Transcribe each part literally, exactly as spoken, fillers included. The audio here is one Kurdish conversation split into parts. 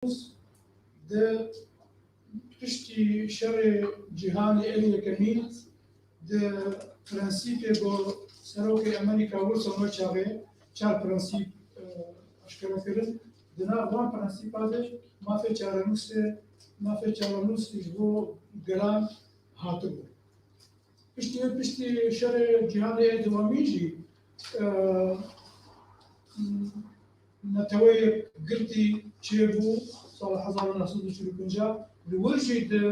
Di piştî şerê cîhanê ê yekemîn di prensîpê ku serokê Amerîka Wilson wê çaxê çar prensîp, e, aşkere kirin. Di nav van prensîpa de mafê çarenûsê, mafê çarenûs ji bo gelan hatibû. Piştî, piştî şerê cîhanê ê duyemîn jî, e, neteweyek girtî çêbû sala hezar û neh sed û çil û pênc. Li wir jî di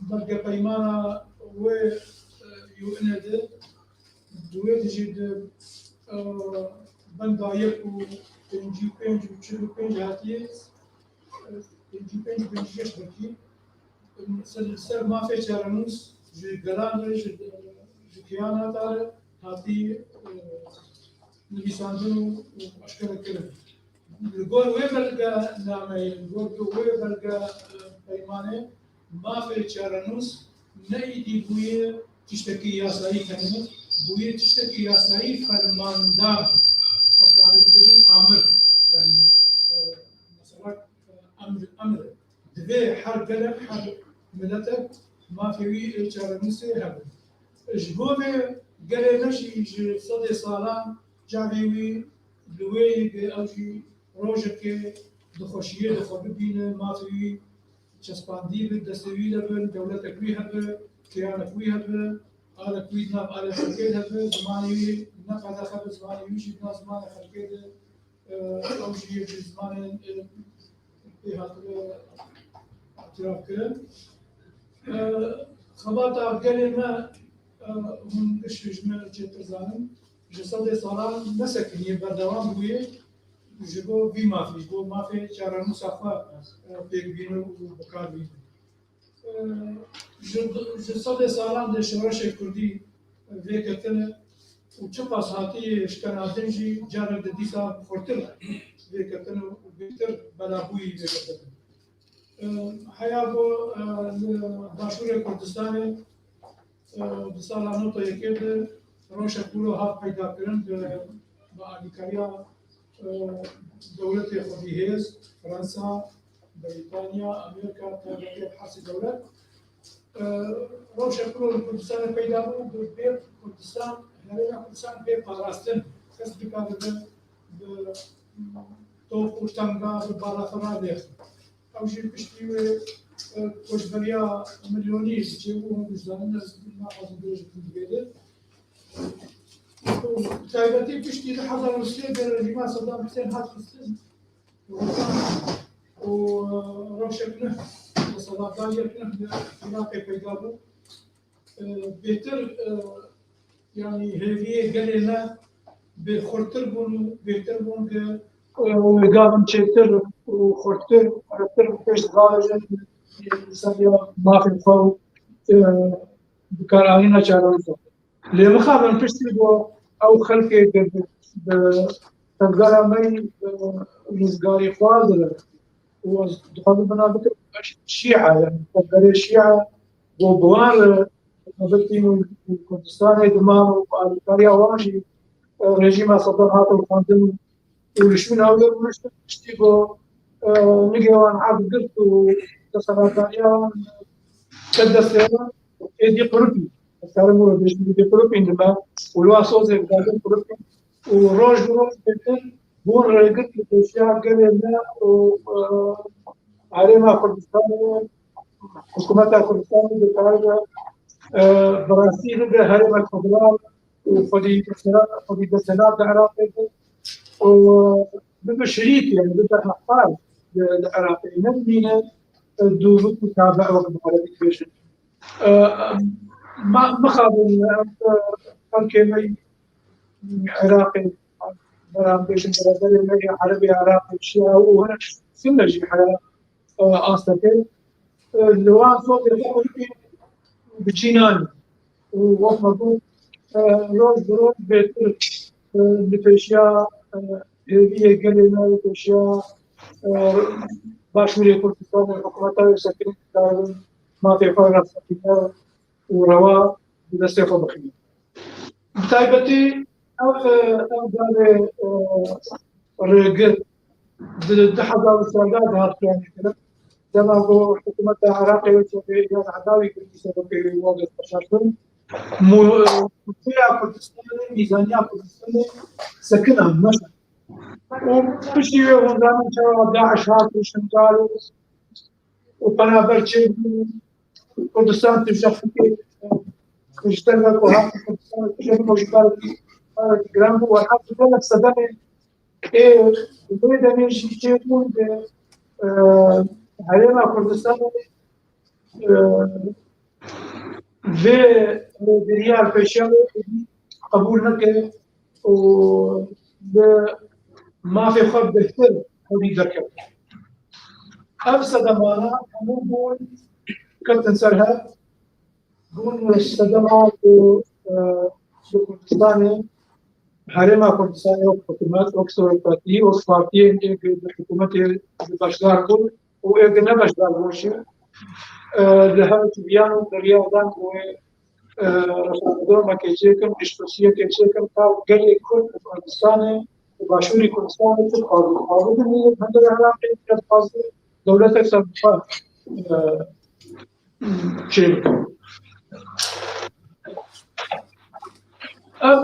belgepeymana wê, e, U N de, di wê de jî di, e, benda yek û pêncî û pênc û çil û pênc hatiye, e, pêncî û pênc û pêncî û şeş belkî, ser, ser mafê çarenûs ji gelan re, ji, ji keyana re hatî, e, nivîsandin û, û aşkere kirin. Li gor wê belgenameyê, li gor wê belge, e, peymanê, mafê çarenûs ne îdî bûye tiştekî yasayî tenê, bûye tiştekî yasayî fermandar. Wek dibêjin amir. Yani, e, mesela, e, emr, emr. Divê her gelek, her miletek mafê wî ê çarenûsê hebin. Ji bo vê gelê me jî ji sedê salan çavê wî li wê yekê ew jî rojekê di xweşiyê de xwe bibîne, mafê wî çespandî bi, destê wî de bin, dewletek wî hebe, kiyanek wî hebe, alek wî di nav alek xelkê de hebe, zimanê wî ne qedexe be, zimanê wî jî di nav zimanê xelkê de, e, ew jî yek ji zimanên, e, pê hatibû îtiraf kirin. E, xebata gelê me, e, hûn giş ji me çêtir zanin, ji sedê salan nesekiniye, berdewam bûye ji bo vî mafî, ji bo mafê çarenûsa xwe, e, pêk bîne û bi kar bîne. E, ji, ji sedê salan de şoreşê kurdî vêketine û çiqas hatiye şikandin jî carek di dîsa xurtir vêketine û bêtir belabûyî vêketine. E, heya ku, e, li Başûrê Kurdistanê, e, di sala newta yekê de rewşek wilo hat peyda kirin bi, bi alîkariya, e, dewletê xwedî hêz, Fransa, Brîtanya, Amerîka, taybetî her sê dewlet. E, rewşek wilo li Kurdistanê peyda bû, bi bê Kurdistan, herêma Kurdistan bê parastin, kes nikare bi, bi top û tenga, bi balafira lêxin. Ew jî piştî wê, e, koçberiya milyonî çêbû, hûn dizanin, ez naxwazim bêjim hûn dibêjin. Û taybetî piştî du hezar û sê de rejîma Sedam Husên hat xistin û rewşek neh, desthilatdariyek neh li Iraqê peyda bû. E, bêtir, e, yanî hêviyê gelê me bê xurtir bûn û bêtir bûn ki, e, gavin çêtir û xurtir, xurtir pêş dixavêjin, seriya mafê xwe û, e, bikaranîna çarenûsa. Lê mixabin piştî ku ew xelkê bi, bi, bi tevgera me yî, e, rizgarîxwaz dibe û ez dixwazim bina bikim şîa, yani tevgerê şîa, ku bi wan re Kurdistanê diman û bi alîkariya wan jî, e, rejîma Sedam hat rûxandin û li şûna wê rûniştin, piştî ku, e, nigê wan erd girt û desthilatdariya wan ket destê wan, êdî quripî. Ez karim wilo bêjim, êdî quripîn dime û li wan sozê didin quripîn û roj bi roj bêtir bûn rêgir li pêşiya gelê me û, e, herêma Kurdistanê, hikûmeta Kurdistanê dikare, e, bi rastî bibe herêmek federal û xwedî desthilat, xwedî desthilat di Iraqê de û bibe şirîk, yani bibe hevpar li, li Iraqê, ne bimîne, e, dûvik û tabe wek bi erebî dibêjin. E, ma, mixabin, e, xelkê me Iraqê, beram bêjin, bereberê me yê erebê Iraqê, şîa û hinek sunne jî heya, e, asteke, e, li wan sozê xwe xurikî bi cî nanî. Û wek me got, e, roj bi roj bêtir, e, li pêşiya, e, hêviyê gelê me, li pêşiya, e, Başûrê Kurdistanê, hikûmeta wê sekinî dikare mafê xwe rasteqîne û rewa bi destê xwe bixîne. Bi taybetî ev, ev gavê, e, rêgir di du hezar û çardeh de hat planê kirin. Dema ku hikûmeta Iraqê wê çapê Îyad Edawî kir, dîsa wekî wê destbeşar kirin. Mu-, mutfeya Kurdistanê, mîzaniya Kurdistanê sekin an, meşe. Û piştî wê hûn zanin çawa DAIŞ hat û Şingal û, û penaber çêbû. Kurdistan tiştekî, tiştek ku hat Kurdistan tiştekî mojîkarekî, karekî giran bû. Welhasil gelek sedemê ê wê demê jî çêbûn di, e, Herêma Kurdistanê, e, vê rêgiriya pêşiya wê qebûl neke û bi mafê xwe bêhtir hewî derkeve. Ev sedemana hemû bûn, ketin ser hev, bûn sedema ku, e, li Kurdistanê, Herêma Kurdistanê wek hikûmet, wek serokatî, wek partiyên ê ku di hikûmetê de beşdar bûn û ê ku ne beşdar bûn jî, e, li hev çûbiyan û biryar dan ku wê, e, referandûmekê çêkin, piştgiriyekê çêkin, ta gelê Kurd li Kurdistanê û Başûrê Kurdistanê çi dixwazin. Dixwazin di hundirê Iraqê çi dixwazin, dewletek serbixwe, e, çêbikin. Ev,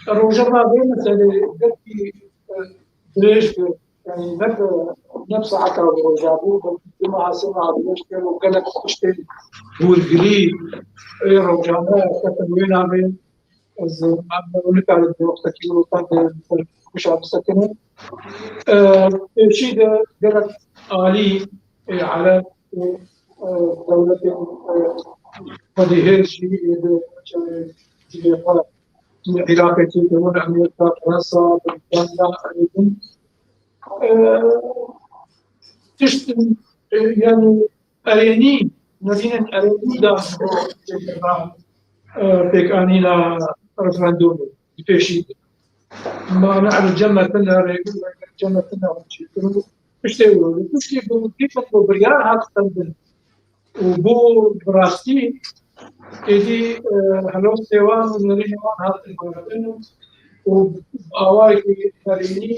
e, rojeva vê meselê gelkî, e, dirêj bû. Yani ne bi, ne bi saeta roja bû, belkî du meha, sê meha dirêj kir û gelek tiştên hûrgilî ê rojane ketin wê navê. Ez, em nikarin di wextekî wilo te de ser xweşa bisekinin. E, pêşî de gelek alî, e, Ereb û, e, dewletên, e, xwedîhêz jî ê di çevê cihê xwe Iraqê çêkiribûn, Amerîka, Fransa, Brîtanya, Erdin. E, tiştin, e, yani erênî, nerînên erênî da ji bo çêkirina, e, pêkanîna referandûmê di pêşî de. Mane li cem me tune, rêgir li cem me tune hûn çêkirin. Piştê wilo, piştî ku dîtin ku biryar hat stendin û bû bi rastî, êdî, e, helostê wan û nerînê wan hatin guhertin û bi awayekî nerînî,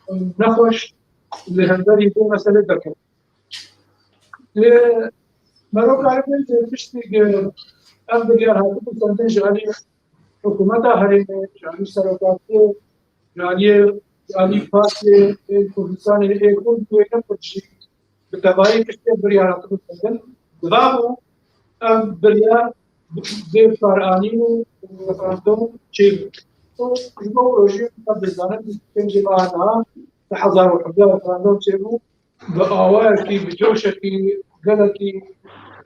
e, nexweş li hemberî vê meselê derketin. Lê mero karibin ji piştî ku ev biryar hatibû stendin ji alî hikûmeta herêmê, ji alî serokatiyê, ji aliyê, ji alî Partiyê ê Kurdistanê ê Kurd û ê ne Kurd jî bi tevayî piştî ev biryar hatibû stendin. Divabû ev biryar bê karanîn û referandûm çêbû. Ji bo rojî me dizanin, kêm jî meha niha du hezar û hevdeh referandûm çêbû. Bi awayekî, bi coşekî gelekî,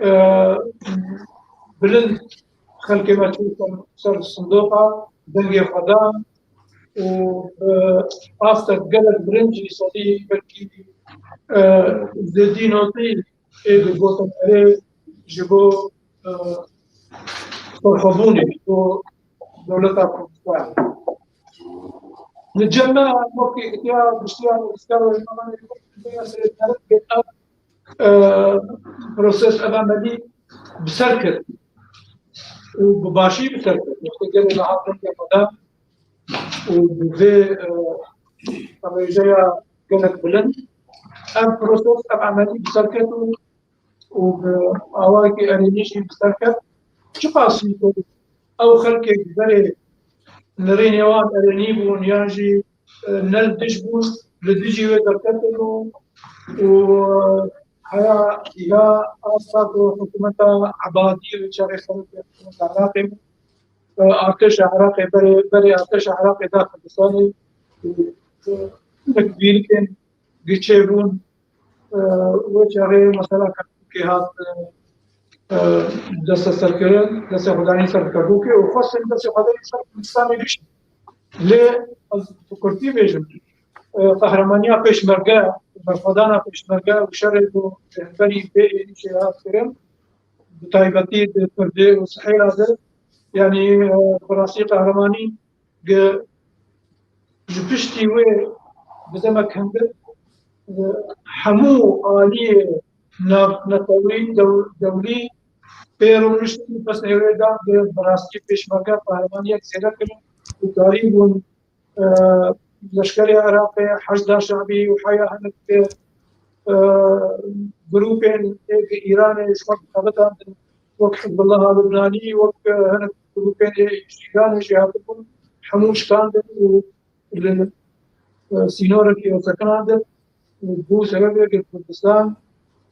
e, bilind xelkê me çû ser, ser sindoqa, dengê xwe dan û bi astek gelek bilind jî sedî belkî, e, zêdî notî ê digotin erê ji bo, e, serxwebûnê, ji bo dewleta Kurdistanê. Li cem me wekî itiya giştiya nivîskar û rojnamevanê Kurd, ev, e, proses, ev emelî bi ser ket û bi başî bi ser ket. Wextê gelê niha dengê xwe da û bi vê, e, rêjeya gelek bilind ev proses, ev emelî bi ser ket û û bi awayekî erênî jî bi ser ket. Çiqasî ku ew xelkê ji berê nirînê wan erênî bûn yan jî, e, ne li dij bûn, li dijî wê derketin û, û, e, heya ya asta ku hikûmeta Ebadî û çerê xelkê hikûmeta Iraqê, e, artêşa Iraqê berê, berê artêşa Iraqê da Kurdistanê û, e, wek bîrikên giçê bûn, e, wê çaxê mesela Kerkûkê hat, e, e, desteserkirin, destê xwedanî ser Kerkûkê û xwestin destê xwedanî ser Kurdistanê gişt. Lê ez bi kurtî bêjim, e, qehremaniya Pêşmerge, berxwedana Pêşmerge û şerê ku rêhberî vê êrîşê hat kirin, bi taybetî di Firdê û Sihêla de, yanî, e, bi rastî qehremanî, ji piştî wê bi demek hindik, e, hemû aliyê navnetewî dew-, dewlî pê rûniştin û pesnê wê dan, bi rastî Pêşmerge qehremaniyek zêde kirin û karîbûn, e, leşkerê Iraqê, Heşda Şabî û heya hinek, e, grûpên ê di Îranê ji xwe dixebitandin, wek Hizbullaha Lubnanî, wek, e, hinek grûpên ê ji Îranê jî hatibûn, hemû şikandin û li, e, sînorekî sekinandin. Bû sebebê ku Kurdistan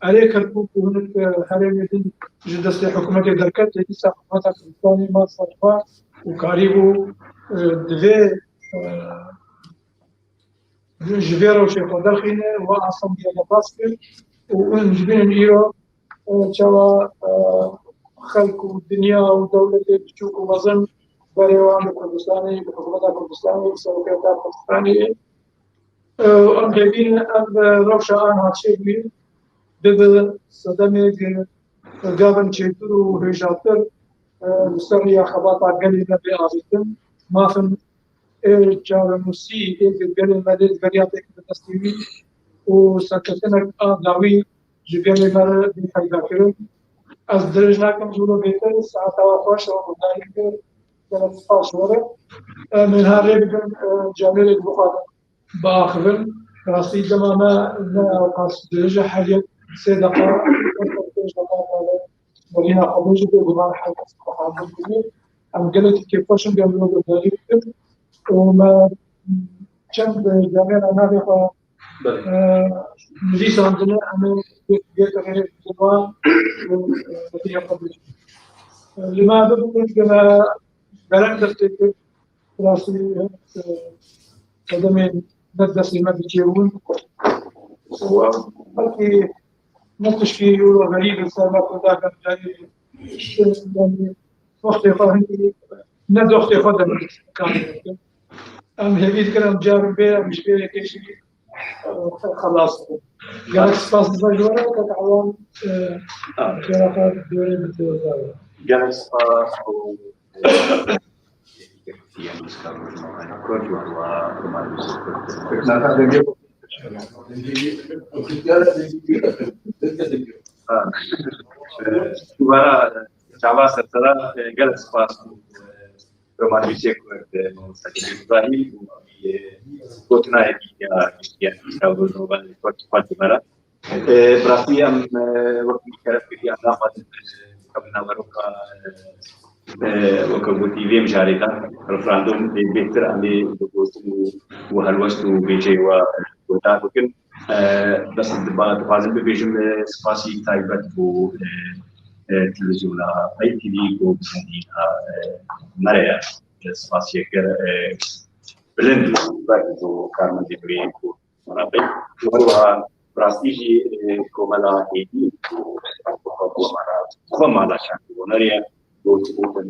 erê Kerkûk û hinek, e, herêmê din ji destê hikûmetê derket, lê dîsa hikûmeta Kurdistanê ma ser xwe û karîbû, e, divê, e, ji vê rewşê xwe derxîne, we astendiye derbas kir û hûn dibînin îro, e, çawa, e, xelk û dinya û dewletê biçûk û mezin berê wan li Kurdistanê, li hikûmeta Kurdistanê, li seroketa Kurdistanê, e, em dibînin ev, e, rewşa aniha çêbûye, bibe sedemê ku gavin çêtir û hêjatir, e, li ser riya xebata gelê me bê avêtin. Mafin ê çarenûsî ê ku gelê me lê di beriya têk bi destî wî û serkeftinek a dawî ji gelê me re bê peydakirin. Ez dirêj nakim ji wilo bêtir, saeta we xweş, ew guhdarî kir, gelek spas ji we re. Em ê niha rê bidin, e, camêrek bixwazin biaxivin. Rastî dema me ne ewqas dirêj e, her yek sê deqa, pênc deqa mane. Berîna xwe bêjî, bêguman her kes xwe hazir dibî. Em gelekî kêfxweş in, em li we guhdarî bikin. Û me çend camêra navê xwe, Belê. e, nivîsandine, em ê yek, yek rê bidin wan û, e, beriya xwe bêjin. E, li me bibûn, me gerek destê kir. Rastî, e, sedemên ber destê me diçêbûn. Û belkî ne tişkî wilo xerîb li ser me Kurda gencayî, yanî doxtê xwe hingî, ne doxtê xwe de karê dikin. Em hêvî dikin em carin bê, em ji vê yekê jî, e, xelas bibin. Gelek spas dibe ji we re, kek Ewan, e, Ha. Şêra xwe dorê bi doza ye. Gelek spas û, e, Dubara, çava sersera, gelek spas û, e, romannivîsê Kurd, e, Mamoste Îbrahîm û, e, gotina yekî ya giştî ya Kurd, Kurd, Kurd, E, bi rastî em, e, wekî şeref kiriye, em naxwazin, e, em naveroka, e, e, weke gotî vê mijarê de, referandûm, e, bêhtir em ê bi gotin û, û helwest û bêjeyê we, e, guhdar bikin. E, bes diba-, dixwazim bibêjim, e, spasî taybet bo, e, e, televîzyona Pey T V ku bi zindîna, e, me re ye. E, spasiyeke, e, bilind û berz bo karmendên wê ku Mala Bey. Û her wiha bi rastî jî, e, komela Êdî û xwe mala, xwe mala çandî hunerê ye. Got, got, e,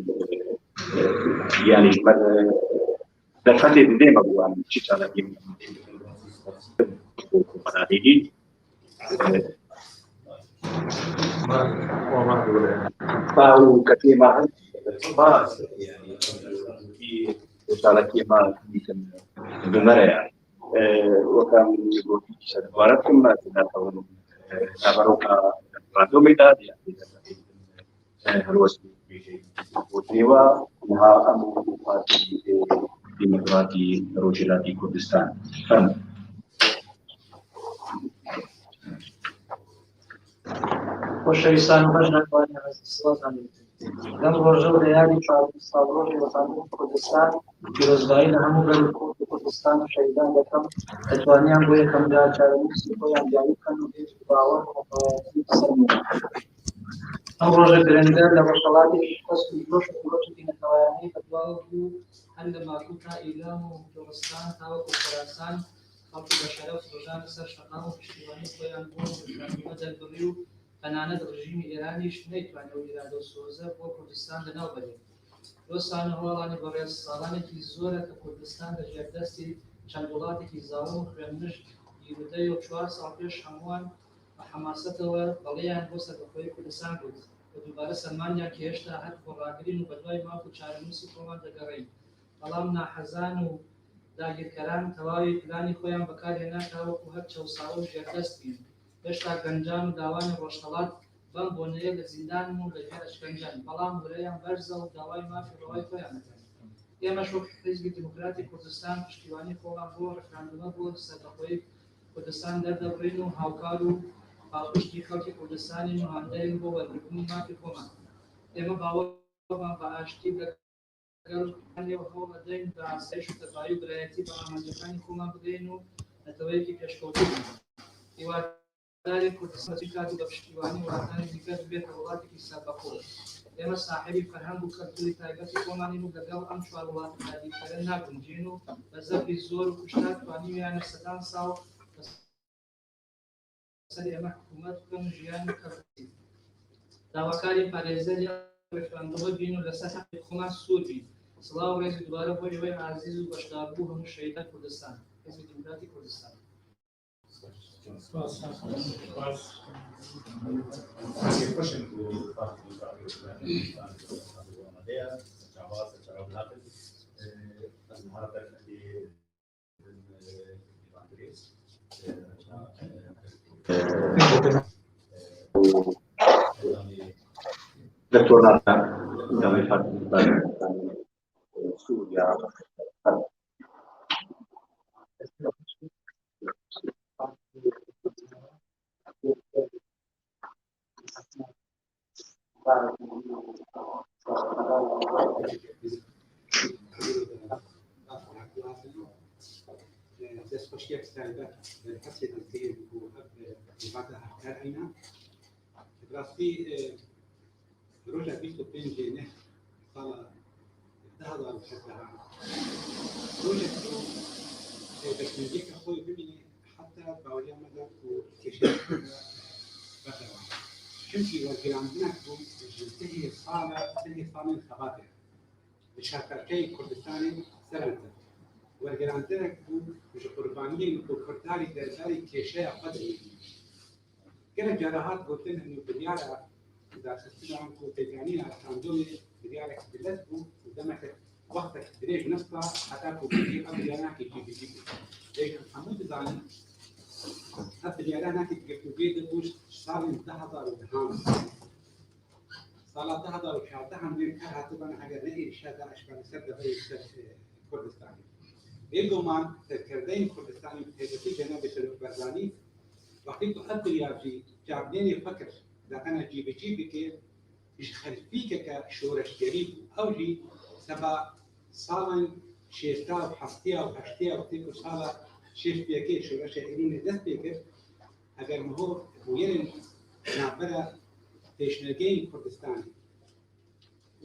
e, yanî ji me, e, derfetê didê me bû, em çi çalakî komela Êdî. E, ba û ketê me hest, ba, yanî, çalakî me dîtin bi me re ye. E, weke min gotî, dîsa dubare bikim, ez naxwazim, e, naveroka referandûmê de, e, helwest bêjî gotinê we, niha em û Partî, e, Demokratî Rojhilatî Kurdistan. Fermo. Xoşewîstan û xweş, nexweşan, ez silav danî. Dem roje û dê yadî çardeh sal rojê referandûm Kurdistan, pîrozbayî li hemû gel û Kurd û Kurdistan û şehîdan dekim, etwaniyan bo yekem cara çarenûsî xwe yan diyarî bikin û bêjin bawer û xweparatî bi ser min. Ew roje giring e, li rojhilatê şikest û coş û xirocekî neteweyanî bi duwa bû, her li Makû ta Îlam û Coristan ta wekû Xurasan, xelk û beşeref rojan li ser şeqam û piştîwanî xwe yan bo referandûma derbirî û Tenanî rejîmê Îranî jî neytwaniye ew îrade û soze bo Kurdistan li nav bere. Dostan û hevalanê berêz, salanekî zor e ku Kurdistan di jêrdestî çend welatekî zalim û xwênmij, îro deh û çar sal pêş hemûyan bi hemasetewe beleyan bo serbixweyî Kurdistan got û dubare semaniyan ku hêşta her bi ragirîn û bi duayê maf û çarenûsî xweman digerîn. Belam nahezan û dagirkeran tewayê planê xwe yan bi kar hêna ta wekû her çewsawa û jêrdest bîn. Hêşta gencan û lawanê Rojhelat bem boneyê li zîndan in û li hêr eşkencan. Belam hureyan berz e û dawayê mafê rewayê xwe yan dikin. ئێمەش وەک حیزبی دیموکراتی کوردستان پشتیوانی خۆمان بۆ ڕێفراندۆمە بۆ سەربەخۆیی کوردستان دەردەبڕین و هاوکار و پاڵپشتی خەڵکی کوردستانین و هاندەرین بۆ وەرگرتنی مافی خۆمان. ئێمە باوەڕمان بە ئاشتی لەگەڵ نێو هەوڵ دەدەین بە ئاسایش و تەبایی و برایەتی بە ئامانجەکانی خۆمان بگەین و نەتەوەیەکی پێشکەوتوو بین. هیوادارین کوردستان بەچی کات و بە پشتیوانی وڵاتانی دیکە ببێتە وڵاتێکی سەربەخۆ. ئێمە ساحێبی فەرهەنگ و کەلتوری تایبەتی خۆمانین و لەگەڵ ئەم چوار وڵاتە داگیرکەرە ناگونجین و بە زەبری زۆر و کوشتار توانیویانە سەدان ساڵ لەسەر ئێمە حکوومەت بکەن و ژیان کەلتوری داواکاری پارێزەری ڕێفراندۆمە بین و لەسەر حەقی خۆمان سوور بین. سڵاو و ڕێزی دووبارە بۆ ئێوەی عزیز و بەشداربوو هەموو شەهیدان کوردستان. حیزبی دیموکراتی کوردستان. دکتۆر نادان، دەمەی فەرمی سووریا. دەستخۆشیەک تایبەت بەر هەسێ دەستگەیە بوو ئەب لەباتە هەفتار ئەینا. بڕاستی ڕۆژە بیست و پێنج نێ ساڵە دههزار و هەژدە ڕۆژێک بوو بەشمەندێکە خۆی ببینێ حتا باوەریان مەدە و کێشەیە بەردەوام. چونکی وەرگراندنەک بوو ژ دهێ ساڵە دهێ ساڵێن خەباتێ لە شارپارچەی کوردستانی سەرەنتە وەرگراندنەک بوو ژ قوربانیین و کورداری دەرباری کێشەیە خۆ دەهێنی. گەلێک جارە هات گوتن هەنوو بریارە دارخستنان و پێکانیە ڕێفراندۆمێ بریارێک گلت بوو و دەمەکە وەختێک درێژ نەستا هەتا کو بگی ئەم بریارناکێکی بگی بوو. لێکن هەموو دەزانن ئەم بریارە ناکێک گرتوگێ دەبوو ساڵی دە هەزار و دەهان ساڵا دە هەزار و چاردە هەندێک کار هاتبان ئەگەر نە ئێریشا داعش بان سەر دەبەی سەر کوردستانی. بێگومان سەرکردەی کوردستانی تێبەتی جەنابی سەرۆک بەرزانی وەختی کو ئەم بریار جی چاودێنێ فەکر دەکەنە جیبەجی بکێ، ji xelfîkeke şoreşgerî bû. Ew jî seba salan şêsta û heftêya û heştêya wextê ku sala şêst û yekê şoreşa Êlûnê dest pê kir, eger niho bûyerên navbera pêşmergeyên Kurdistanê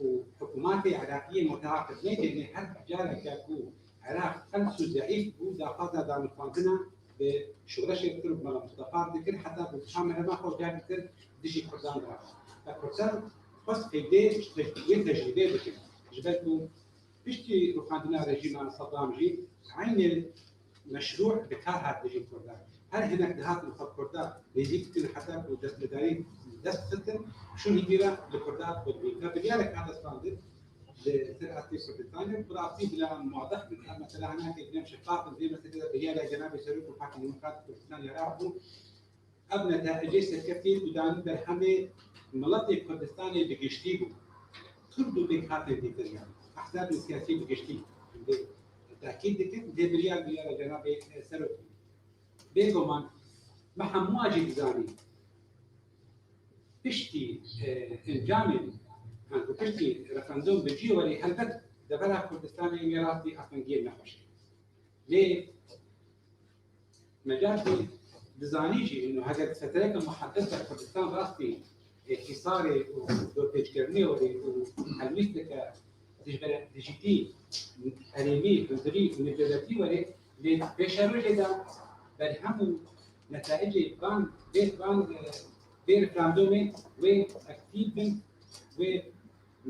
û hikûmatê Iraqiyê muteaqib nêkirine, her careke ku Iraq qels û zeîf bû, daxwaza danûstandina bi şoreşê dikir û Mela Mustefa dikir, heta ku çamerema xwe car dikir dijî Kurdan re. Ve Kurdan xwest qeydê ji tej-, wê tecrîbê bikin. Ji ber ku piştî rûxandina rejîma Sedam jî eynê meşrû bi kar hat dijî Kurdan. Her hinek dihatin xwe Kurda nêzîk dikin heta ku desthilatdarî dest dixistin, şûn hîvî re li Kurda xwe dibîn. Ka biryarek hate standin li ser astê Kurdistanê, bi rastî bila muwadeh bin. Ev mesela hinekê dilêm şeffaf bin, vê meselê de biryara Cenabê Serok û Partî Demokrat Kurdistan ya Iraq bû. Ev netecê serkeftî û danî berhemê miletê Kurdistanê bi giştî bû. Kurd û pêkhatên dîtir, yanî ehzabên siyasî bi giştî. Dê tehkîd dikin, dê biryar biryara Cenabê Serok bû. Bêguman me hemû jî dizanî piştî, e, encamên, yanî ku piştî referandûm bi cî werê, helbet devera Kurdistanê yê rastî astengiyê nexweş e. Lê me carkî dizanî jî, ino heger fetreke muheddes de Kurdistan rastî, e, hîsarê û dorpêçkirinê werê û helwîsteke dijbere-, dijîtî, herêmî, hundirî û nêdewletî werê, lê pêşerojê de berhem û netayicê van, vê van, e, vê referandûmê wê aktîf bin, wê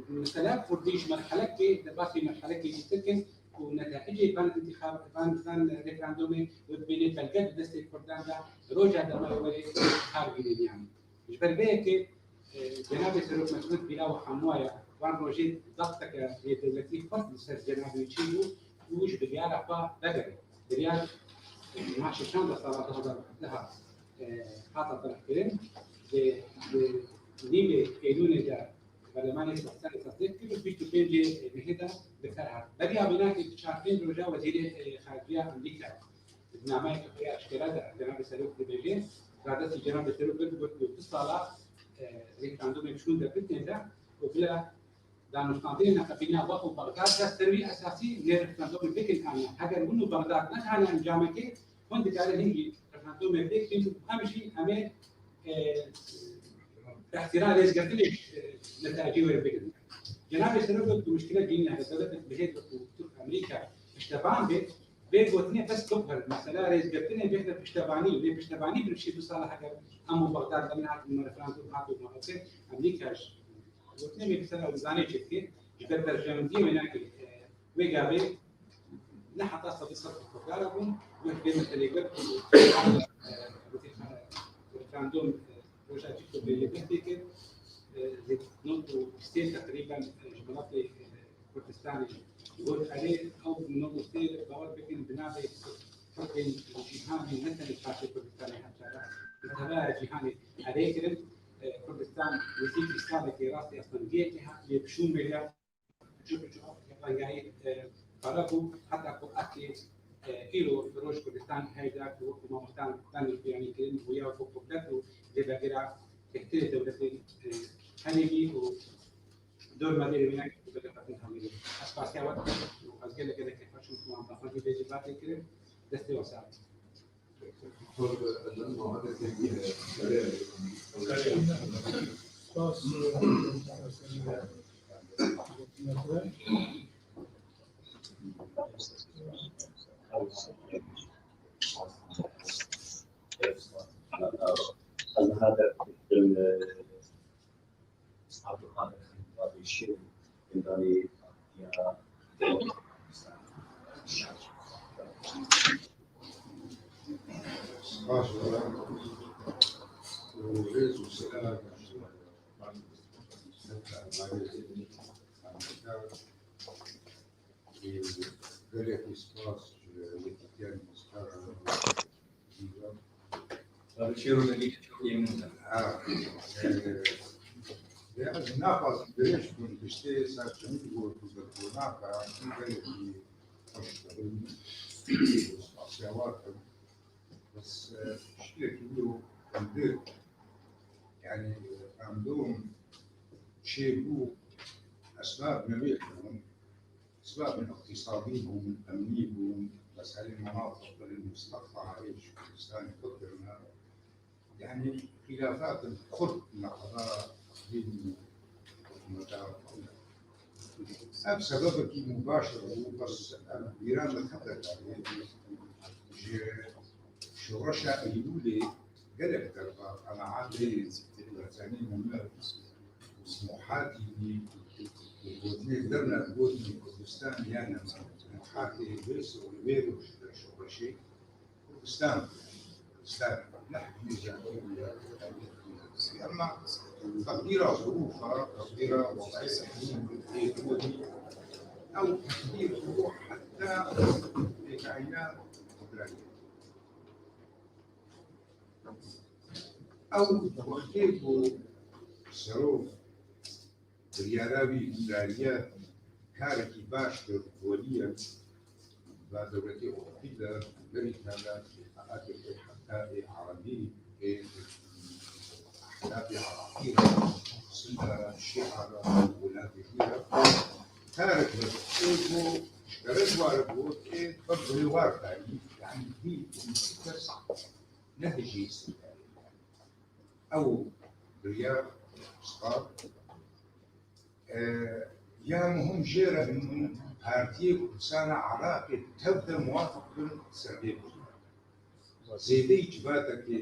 mesela Kurdî ji merhelekê, derbasî merhelekê dîtir kin û netayicê van întîxab-, van, van referandûmê wê bibêne belge di destê Kurdan de, roja dema wê werê kar bînin yanî. Ji ber vê yekê, e, Cenabê Serok Mesûd bîra we hemûya van rojê dexteke nêdewletî xwest li ser cenabê wî çêbû û ji biryara xwe vegere. Biryar, e, niha şeşan de sala du hazar û hevdeh, e, hata terhkirin. Di, di nîvê Êlûnê de Berlemanê Kurdistanê tesdîq kir û bîst û pêncê mehê de bi kar hat. Beriya vênakê bi çar pênc roja Wezîrê, e, Xarice ya Amerîka di nameyeke xwe ya eşkera de Cenabê Serok dibêje, radestî Cenabê Serok kir, got ku du sala, e, referandûmê çûn de bitên de û bila danûstandinê neqebîna wek û Bexdad de ser wî esasî nê referandûmê bikin an na. Heger hûn û Bexdad nehane encamekê, hûn dikarin hingî referandûmê bikin û em jî em ê, e, tehsîra rêzgirtinê, e, netayicê wê bigirin. Cenabê Serok got ku muşkile cînî hebe dewletê bihêt ku Tirk Amerîka piştevan bê, vê gotinê bes bibxir. Mesela rêzgirtinê bêhne piştevanî, lê piştevanî bi şî du sala heger em û Bexdad de nehatin me referandûm hat û me Amerîka ji gotinê vê mesela zanê çêdikê, ji ber berjewendiyê wênakê, e, wê gavê ne heta sedî sed xwedar bûn, wek vê meselê got, e, referandûm, e, roja cî ku bêyî behdê kir, e, li nod û sê teqrîben, e, ji welatê, e, Kurdistanê got, erê, ew nod û sê bawer bikin, bi navê Kurdên cîhanê, ne tenê parçeyê Kurdistanê, heta bi tevaya cîhanê erê kirin. E, Kurdistan nêzîkî salekê rastî astengiyekê hat, lê bi şûn vêya çû bi çû rengayî, e, pere bû, heta ku erdkê, e, îro roj Kurdistan heyda ku wekî mamoste Daniel Piyani kirin û ya ku qudret û lêvegera yektirê dewletên, e, herêmî û dor me dêrê wênakê ku vegerhatin hemî. Ez spasiya we dikim û ez gelek gelek kêfxweş im ku wan daxwazî vê civakê kirin. Destê we sax. Spas. Rêz û selam. Gelekî spas ji wekî spas. Barışê Rûnelî çok yemin ederim. Ha, e, ya ez naxwazim dirêj bûn, tiştê ser çimî got û bi ronaka gelekî xweş dibin. Spasiya we dikim. Bes, e, tiştekî wilo hundir, yani, e, em dom çêbû esbab newê bûn. Sibabên îqtîsadî bûn, emnî bûn, meselên menatiq birên mustaqla ê ji Kurdistanê xurt kirine. Yanî xîlafat xurt nava dîn û hikûmeta. Ev sebebekî mubaşir bû, bes ev bîra min hebe dayê ji şoreşa Eylûlê gelek derva qenaetê Berçanî Mehmet. Smohatî wî, gotinê derna gotinê Kurdistan ya nema. Smohatê vê so-, vê roj de şoreşê Kurdistan, Kurdistan ne hikûmetê ya. Ama teqdîra zirûfa, teqdîra wezîfetê, ew teqdîr bû heta pêkayîna qudretê. Ew wextê ku serok biryara wî dariye karekî baş kir, weriye va dewletê Ewropî de, Amerîka de, ê AKP heta ê Erebî, ê Ehlafê Erebî re, Sunne re, Şîa re, welatê wî re, karek bi ê ku ji kerek ware got, ê bi wê war karî, yanî hî kes ne dijî Îsraîlê. Ew biryar star, e, ya muhim jê re bi partiyê Kurdistana Iraqê tev de muwafiq bin ser vê biryar. Zêdeyî civatekê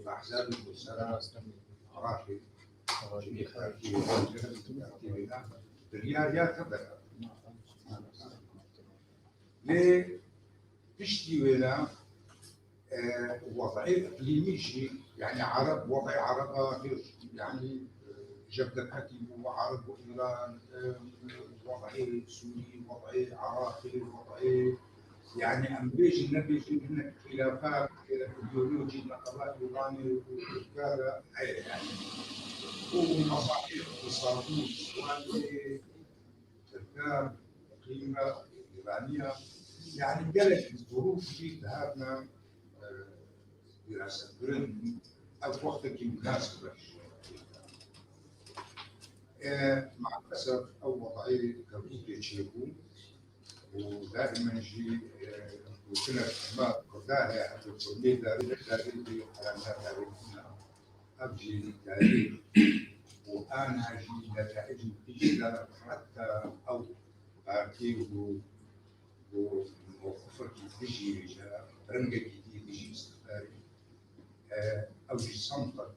Ehzabê Kurdistana Iraqê, cihê partiyê, partiyê biryar ya tev de. Lê piştî wêna, e, wez'ê iqlîmî jî, yanî Ereb, wez'ê Ereba, yanî, e, jebdepetî bû, Ereb û Îran, e, wez'ê Sûrî, wez'ê Iraqê, wez'ê Yani em bêjin nebêjin hinek xilafat, e, ideolojî li nava Îranê û Tirka de heye yani. Û mesahî iqtisadî, Tirka, îqlîma, Îraniya, yani gelek zurûf jî dihatine, e, wirasetkirin, ev wextekî munasib e. E, maalesef ew wedayê kevûkê çêbû û daimen jî, e, gotinek me Kurda heye, heta Kurdê darê, darê bê, heta darê bûna. Ev jî tarîx û ana jî netayicên pêş de heta ew partî û û mewqifekî dijî, ji rengekî dî dijî îstixbarî, e, ew jî semtek,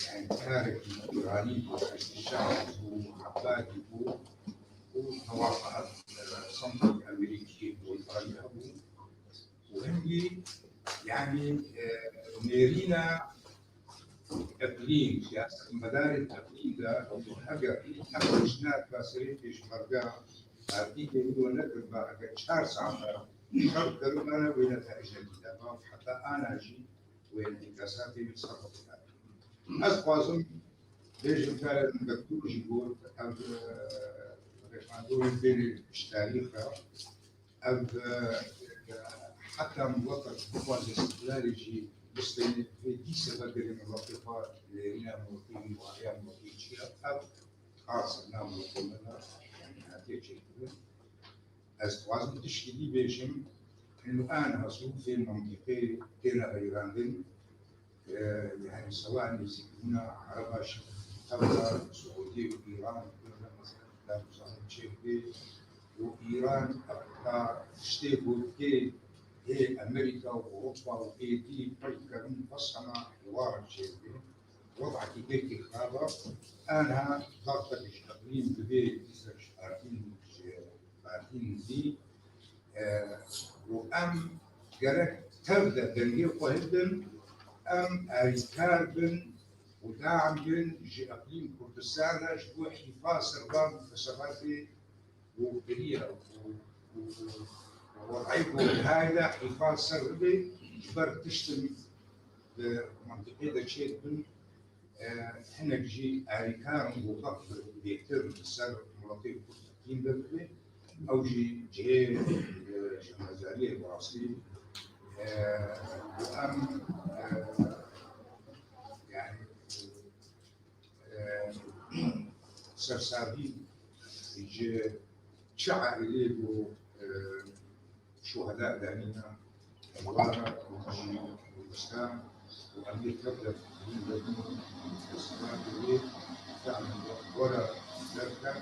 yani karekî Îranî bû, Heşdî Şe'b bû, Ebadî bû û tewafa, e, semtek Amerîkî û Îranî hebû. Û hindî, yani, e, nêrîna Eqlîm, siyasetmedarên eqlîm de, eger ev tişt nehatibe serê pêşmerge, partîkê wî we nekiriba, eger çar saet şer kiribane, wê netayicekî deba, heta ana jî wê întîkasatê wî ser xwe bikare. Ez dixwazim bêjim, karê min doktor jî got, ev, e, rêxandorên bêrê ji tarîx e. Ev, e, heta miletek bixwaze îstiqlalê jî bistêne, divê dîsa vegerê miletê xwe, nêrîna miletê wî, wariya miletê wî çi ye, ev xasirna miletê me de, yani, hatiye çêkirin. Ez dixwazim tişkî dî bêjim, ino aniha zirûfê mintîqê têne qeyrandin. E, yani sewa nêzîkbûna Ereba Şewqî, tevla Siûdî û Îran, mesela, darûzanîn çêbê û Îran heta tiştê ku dikê hê Amerîka û Ewropa û êdî pey dikevin, bes hema hêwaran çêbê. Wedakî gelkî xirab e. Aniha daxtek ji eqlîm divê dîsa ji partîn, ji partîn dî E, û em gerek tev de dengê xwe hildin, em alîkar bin û dam bin ji eqlîm Kurdistan re ji bo hîfa ser van munasebatê û biriya û, û, û wedayê ku hay de hîfa ser bibe, ji ber tiştin di mintîqê de çêdibin, e, hinek jî alîkar in ku xelk bêhtir li ser miletê Kurd teqîn de bibe. Ew jî cihê, e, şanedariyê bi rastî, e, û em, e, yani, e, sersavî ji çi aîlê ku, e, şuheda danîne, wara ji Kurdistan û em ê tev de bûn, desthilatê wê, fe'len were derke,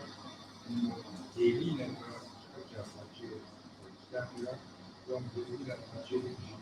hêvîneke ji her çar parçeyê Kurdistanê ye, yan hêvîneke çêbû jî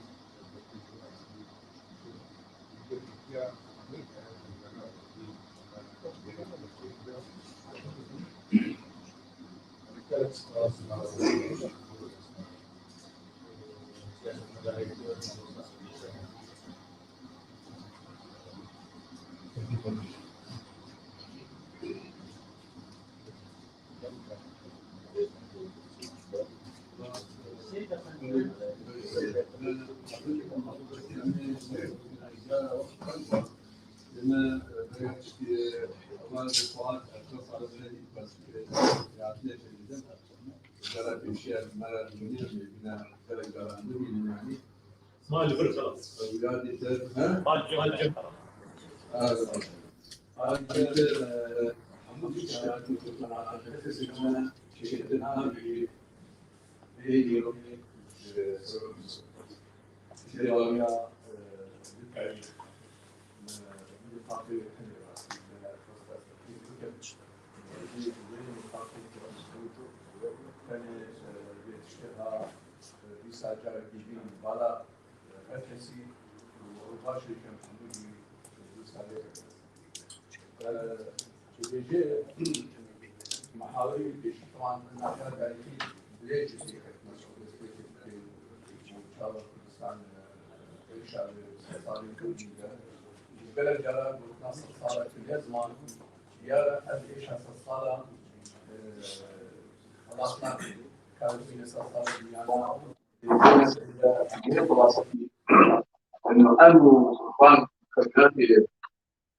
Ma li vir xelas. Ma li vir xelas. Her kesî û baş êkem hemû jî wisa lê. Dibêje mehawirî pêşî wan nahiya darîkî lê cihê ketine sohbetê û çawa Kurdistan êşa li sed salên Kurdî de ji gelek cara gotina sed sala kiriye ziman ya ez êşa sed sala, e, xelas nakim. Karibîne sed sala dinya Ino em û van xizmetê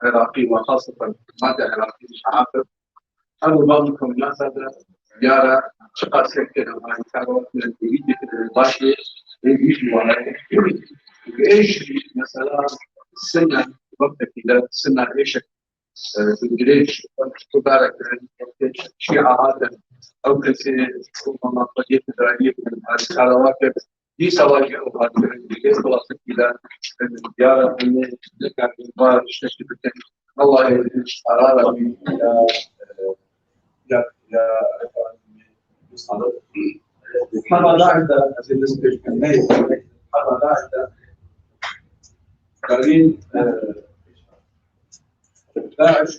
Iraqî ve xaseten xizmetê Iraqî şehatet, em û van xizmeta de diyar e çiqas yek têne alîkar e, êdî dikir baş e, êdî jî wan e. Ê jî mesela sine wextekî de sine êşek, e, bi dirêj, em ji ku dare kirin, wextê şîa hatin, ew kesê ku mala xwediyê federaliyê bin, alîkara wa kir. Dîsa wa jî ew hat kirin, bi vê xulasekî de, e, diyar e, em ê nikarin va tiştekî bikin. Allah ê ji qarara wî ya, e, ya, ya, Hema DAIŞ de, ez ê dest pêş bikim, neyê, hema DAIŞ de, karîn, e, DAIŞ,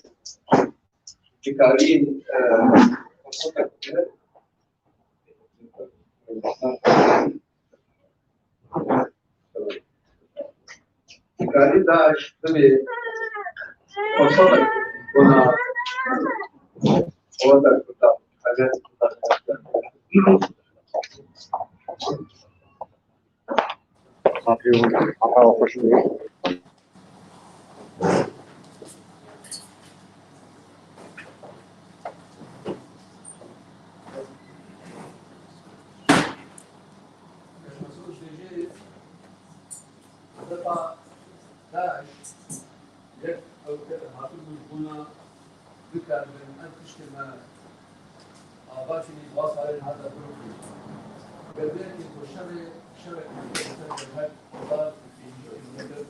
dikarîn, e, Karî DAIŞ bibê fursatek bona xebatek Kurdan. Hata xweş bû. Hedefa DAIŞ yek ew ke hatibû ji bona bikaribin ev tiştê me ava çûnî, di va salên hate birûkî. Gerdeyekê ku şerê, şerek li ser her hezar û pêncî kîlometre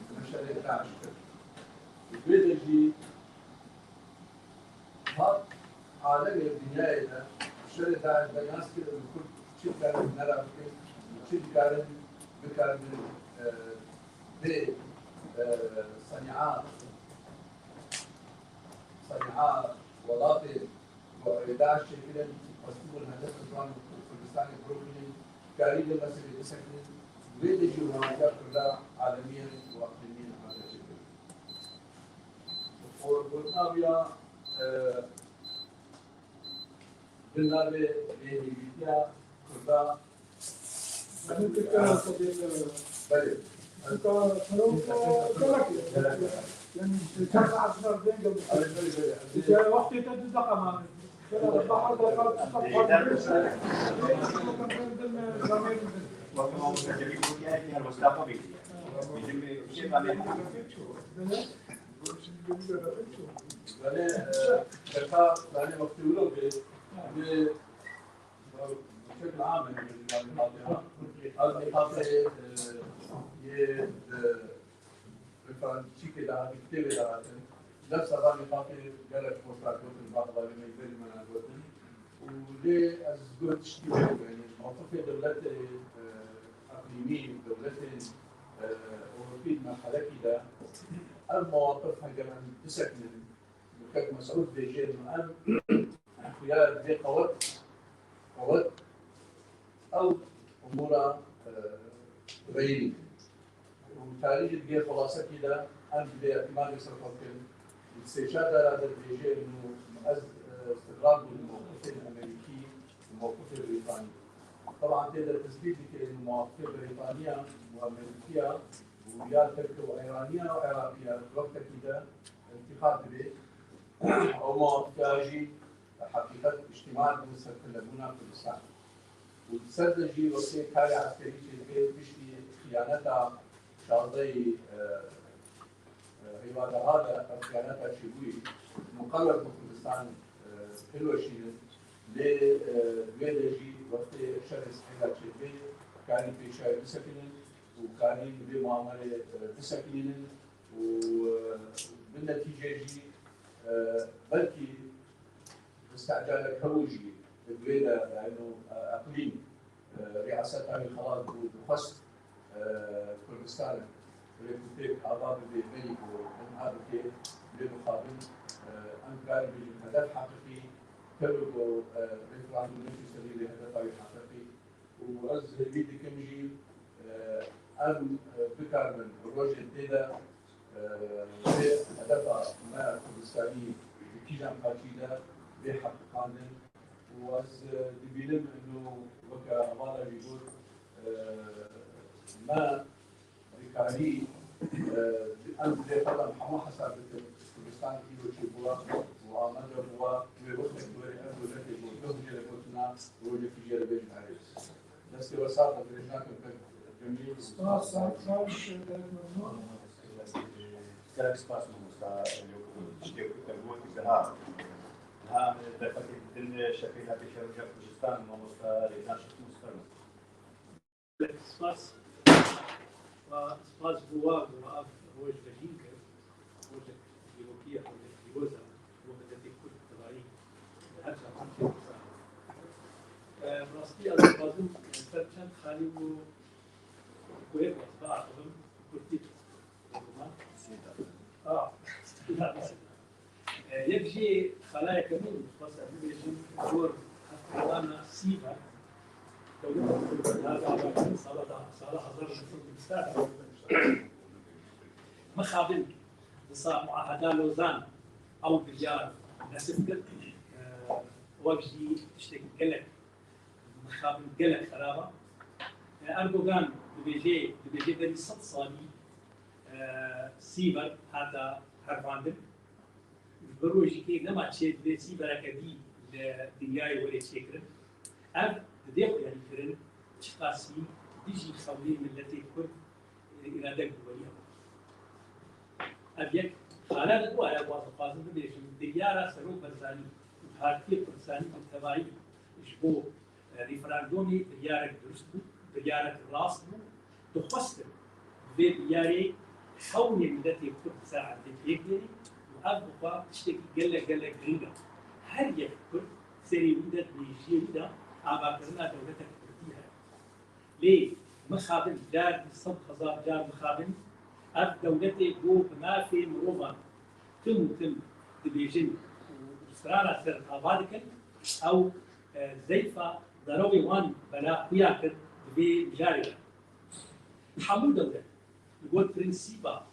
bi şerê DAIŞ kir. Li vê de jî hat alemê dinyayê de şerê DAIŞ de nas kirin, li Kurd çi dikarin hûnera bikin, çi dikarin bikaribin, e, vê, e, senîa, senîa welatê ku ew ê DAIŞ çêkirin, xwestibûn hedef bi ziman Kurdistanê birûkînin, karî li meselê bisekinin, vê de jî wan ya Kurda alemî yên û eqlîmî yên hate çêkirin. Û gotina wî ya, e, bi navê bêhêvîtiya Kurda. Belê. Belê, belê. Belê, belê. Belê, e, berka, belê, wextê wilo bê, em ê, e, bi şekil am em ê, yanî, hatiha. Ev nîqatê, e, yê, e, Rêfan çîkê dahatin, kitêbê dahatin. Nefsa van nîqatê gelek xweş hat gotin, va hevalê me yî berî me ne gotin. Û lê ez got tiştî wê, yanî mewqifê dewletê, e, eqlîmî, dewletên, e, Ewropî di merhelekî de, ev mewaqif heger em bisekinin, wek Mesûd dibêje, em xuya divê qewet, qewet ew umûra, e, reyî. Û tarî jî di vê xulasekî de em divê îtimadê ser xwe bikin. Di sêşa dara de dibêje, û ez, e, îstixrab bûm li mewqifên Amerîkî û mewqifê Brîtanî. Teban tê de tesbît dike, û mewqifê Brîtaniya û Amerîkiya û ya Tirk û Îraniya û Iraqiya di wextekî de întîqad dibe. Ew mewqifê jî heqîqet, îctîma dibin ser kilebûna Kurdistan. Û li ser de jî wextê karê eskerî çêdibe piştî xiyaneta şazdehê, e, e, Rêvadeha de ev xiyaneta çêbûyî, muqerrer bû Kurdistan, e, hilweşînin. Lê, e, di wê de jî wextê şerê sihêla çêdibe, karî pêşiya wê bisekinin û karî li vê muamerê, e, bisekinînin û, e, bi netîce jî, e, belkî Mistecalek hebû jî di vê de, yanî, e, eqlîm, e, riyaseta wî xelas bû, dixwest, e, Kurdistan rêkûpêk ava bibe, belî ku binha bike, lê mixabin, e, em karibin hedef heqîqî, kevir ku, e, referandûm neçû serî lê hedefa wî heqîqî. Û ez hêvî dikim jî, e, em, e, bikaribin rojên tê de, e, vê hedefa me Kurdistanî di kîjan qaçî de bê heqîqandin. Û ez, e, dibînim ino weke hevala jî got, e, Me dikarî, e, em bi vê xwe de hema hesab bikin, Kurdistan îro çêbûwa û amade bûwa, wê wextek were ev dewletê ku doh jê re gotina, rojekî jê re bêjin erê. Destê we sax be, dirêj nakim, pek cemî. Spas, spas, spas, Gelek spas mamosta, tiştê ku te got, niha, niha derfetê din şepêla pêşeroja Kurdistan, mamosta Rêzan Şexmûs, fermo. Spas. Wa spas bo wa, bo wa ev roj vejîn kir. Rojek dîrokî ye, rojek pîroz e. Bo miletê Kurd tevayî li her çavan tê dizanî. E, bi rastî ez dixwazim ser çend xalî û goyek ez biaxivim, kurtî. Ah, e, yek jî xala yekemîn, dixwazim bibêjim, gor hevpeyvana Sîver, dewleta Kurd, nava sala da, sala hezar û neh sed û bîst de, mixabin, di sa muaheda Lozan, ew biryar nesib kir, e, wek jî tiştekî gelek mixabin gelek xerab e. Erdogan dibêje, dibêje berî sed salî, e, Sîver hate hervandin. Ji bo rojekê nema çê divê Sîvereke dî li dinyayê were çêkirin. Ev didê xuyanîkirin çiqasî dijî xewlê miletê Kurd, e, îrade bi werî hewce. Ev yek. Xala di dua ya ku ez dixwazim bibêjim, biryara Serok Barzanî û Partiyê Kurdistanî bi tevayî ji bo, e, referandumê biryarek dirust bû, biryarek rast bû. Dixwestin bi vê biryarê xewnê miletê Kurd ser erdê pêk bêrî û ev bi xwe tiştekî gelek, gelek girîng e. Her yek Kurd serê wî de, di mêjiyê wî de avakirina dewletek Kurdî heye. Lê mixabin, car sed hezar car mixabin, ev dewletê ku bi mafê mirovan tim û tim dibêjin û strana ser ava dikin, ew, e, zeyfa derewê wan bela xuya kir di vê mijarê de. Hemû dewlet li gor prensîba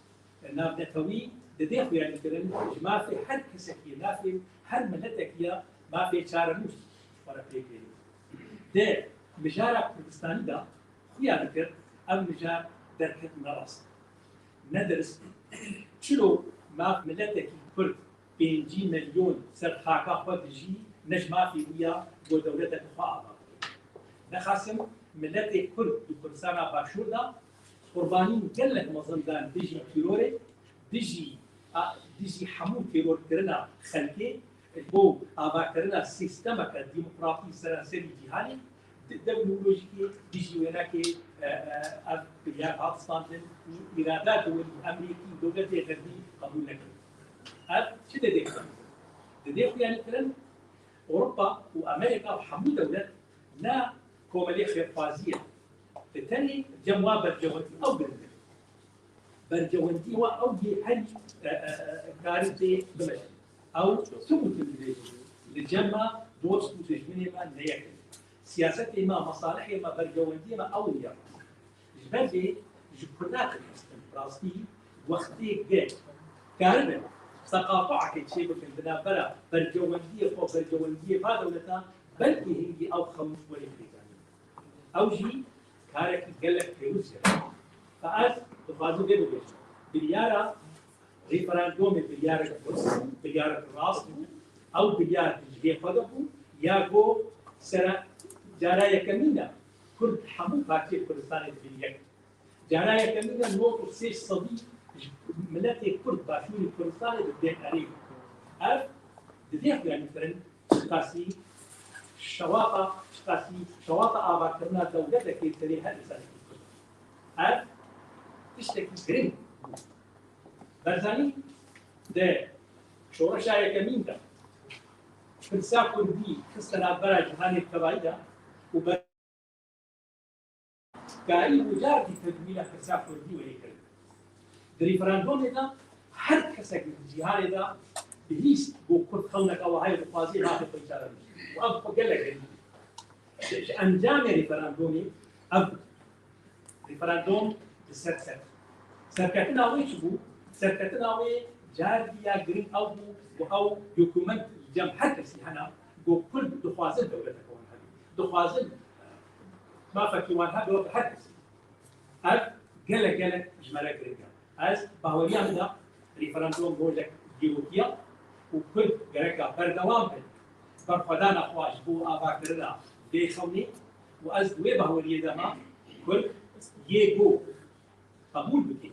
navnetewî didê xuyanîkirin, ji mafê her kesekî ye, mafê her miletekî ye, mafê çarenûs ji xwe re pêk bêne. Di mijara Kurdistanî de xuya dikir, ev mijar derket ne rast, ne dirist. Çilo maf miletekî Kurd pêncî milyon ser xaka xwe dijî, ne ji mafê wî ya ku dewletek xwe ava bike. Nexasim miletê Kurd di Kurdistana Başûr de qurbanîn gelek mezin dan dijî tîrorê, dijî, a, dijî hemû tîrorkirina xelkê, ji bo avakirina sîstemeke demokratî seranserî cîhanê, di dev û lojîkê dijî wênekê, e, e, ev biryar hat standin û îrada dewletî Amerîkî û dewletê Xerbî qebûl nekirin. Ev çi didê xuyanîkirin? Didê xuyanîkirin, Ewropa û Amerîka û hemû dewlet ne komelê xêrxwazî ye. Di tenê cem wa bercewendî ew giring e. Bercewendî wa ew yê herî, e, e, e, karî tê bimeşin. Ew tim û tim dibêjin. Li cem me dost û dijminê me ne yek in. Siyasetê me, mesalihê me, bercewendiyê me ew in ya. Ji ber vê ji Kurda dixistin, rastî wextê ge karibin teqatuekê çêbikin di navbera bercewendiyê xwe, bercewendiyê va dewleta, belkî hingî ew xem werê pêkanîn. Ew jî karekî gelek pêwîst e. Fe ez dixwazim vê bibêjim. Biryara referandumê biryarek dirust bû, biryarek rast bû. Ew biryar di cihê xwe de bû, ya ku sera cara yekemîn e Kurd hemû partiyê Kurdistanê dibin yek. Cara yekemîn e nod û sê sedî ji miletê Kurd Başûrê Kurdistanê dibên erê. Ev didê xuyanîkirin çiqasî şewata, çiqasî şewata avakirina dewletekê serê her însanekî Kurd. Ev tiştekî giring bû. Barzanî di şoreşa yekemîn de pirsa Kurdî xiste navbera cîhanê tevayî de û ber karî û cardî tedwîna pirsa Kurdî were kirin. Di referandumê de her kesek di cîhanê de bihîst ku Kurd xewneka wiha ye dixwaze mafê xwe çarenûs. Û ev xwe gelek girîng bû. Ji encamê referandumê ev bû. Referandum bi ser ket. Serketina wê çi bû? Serketina wê cardî ya giring ew bû ku ew dokument li cem her kesî hene ku Kurd dixwazin dewleteke wan hebe. Dixwazin, eh, Mafekî wan hebe weke her kesî. Ev gelek gelek ji me re giring e. Ez baweriya min e, referandûm rojek dîrokî ye û Kurd gereka berdewam bin berxwedana xwe ji bo avakirina vê xewnê û ez di wê baweriyê de me Kurd yê ku qebûl bike.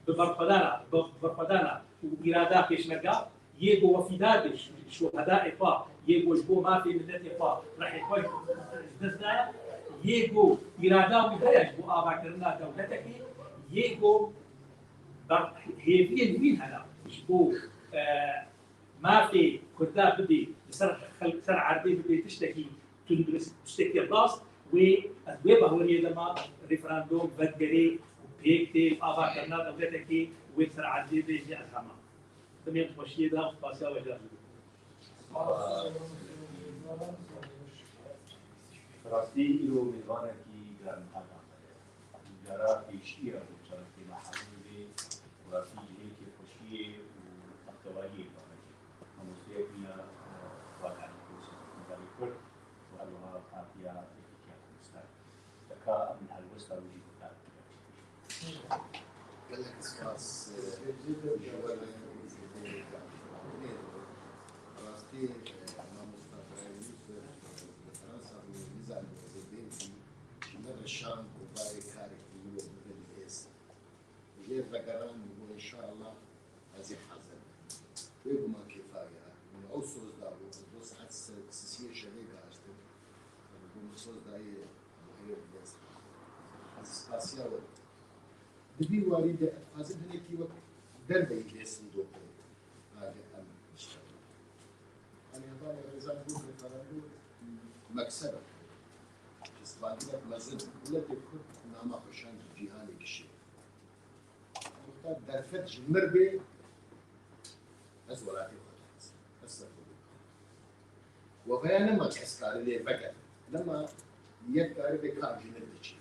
Bi berxwedana, bi berxwedana û îrada pêşmerga, yê ku wefîdar be ji şuhedayê xwe, yê ku ji bo mafê miletê xwe rihê xwe ji dest daye, yê ku îrada wî heye ji bo avakirina dewletekê, yê ku ber-, hêviyên wî hene ji bo, e, mafê Kurda bidê, li ser xelk, ser erdê bidê tiştekî tundurist, tiştekî rast, wê, ez wê baweriyê de me referandûm vedigerê û pêk tê avakirina dewletekê wê li ser erdê bê jî ez hema. Demên xweşiyê de spasiya we car dikim. Bi rastî îro mêvanekî germ qelban me ye. Cara pêşiya bo çalakê me hezir bê, bi rastî ji hêlkê xweşiyê û bextewariyê bavêje. Mamosteyek me, e, Xwedar Kurd û her wiha Partiya Yekîtiya Kurdistan. Deka em helwesta wî jî guhdar bikin. Gelek spas, e, ji we re, e, rastî, e, mamosta Birayî Yûsif, e, li Fransa bû, nizanî ez ê bêm jî, ji min re şand û barê karekî min û bibin êz. Jêr vegeran û înşallah ez ê hazir bim. Wê guman kêfa ya. Min ew soz dabû, ez do saet se-, sisiyê şevê gihiştim. Min soz dayê, Buhayê Bilez. Ez spasiya we dikim. Di vî warî de ez dixwazim hinekî wek derveyî lê sindoqê. Hadi em işte. Em yabanê rêzan bû referandûm meksebe. Pispandinek mezin. Miletê Kurd nama xwe şand cîhanê gişê. Wexta derfet ji mir bê, ez welatê xwe dixwazim. Ez ser xwe dixwazim. Wexeya nema kes kare lê veke. Nema yek kare bê kar ji mir diçe.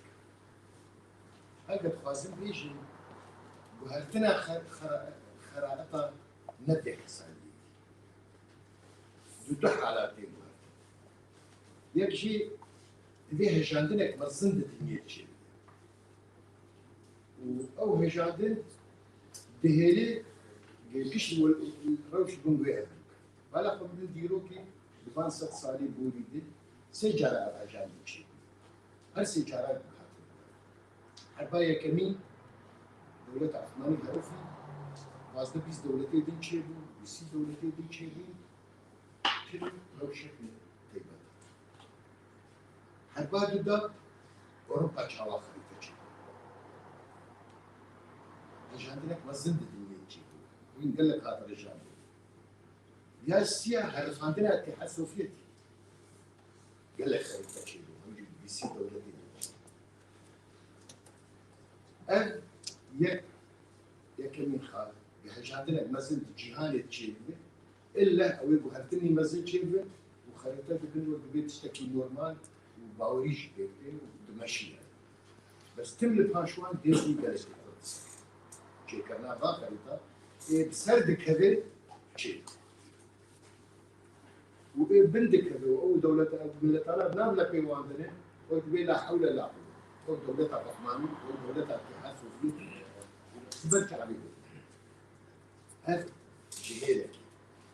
Eger dixwazim bêjim, guhertina xer-, xera-, xeraeta ne vê kesaniyê. Di du halat tê guhertin. Yek jî divê hejandinek mezin di dinyê de çêbibe. Û ew hejandin dihêle gişt rewş bin wê ev bike. Bala xwe bidin dîrokê, di van sed salî borî de sê cara ev hejandin çêbû. Her sê cara hatibû. Herba yekemîn dewleta Osmanî herifî, pazdeh bîst dewletê din çêbû, bîst sî dewletê din çêbûn, pir rewşek ne taybet. Herba du de Ewropa çawa xerîte çêbû. Hejandinek mezin di dinyê çêbû. Wîn gelek hat rejandin. Ya siya herifandina Îtîhad Sovyetî. Gelek xerîte çêbû. Hemî bîst sî dewletê de. Ev yek, yekemîn xal, hejandinek mezin di cîhanê de çêbibe. Îlle ew ê guhertinî mezin çêbibe û xerîte dibin wek dibê tiştekî normal û bawerî jî pêk tê û dimeşîne. Bes tim li paş wan dêrî gelekî Kurd. Çêkirina va xerîta ê bi ser dikeve çê. Û ê bin dikeve û ew dewleta, ew miletana nav lepê wan dine, ew dibê la hewle la quwwete. Ew dewleta Osmanî, ew dewleta Îtîhad Sovyetî, ji ber çavê wê. Ev cihêlekê.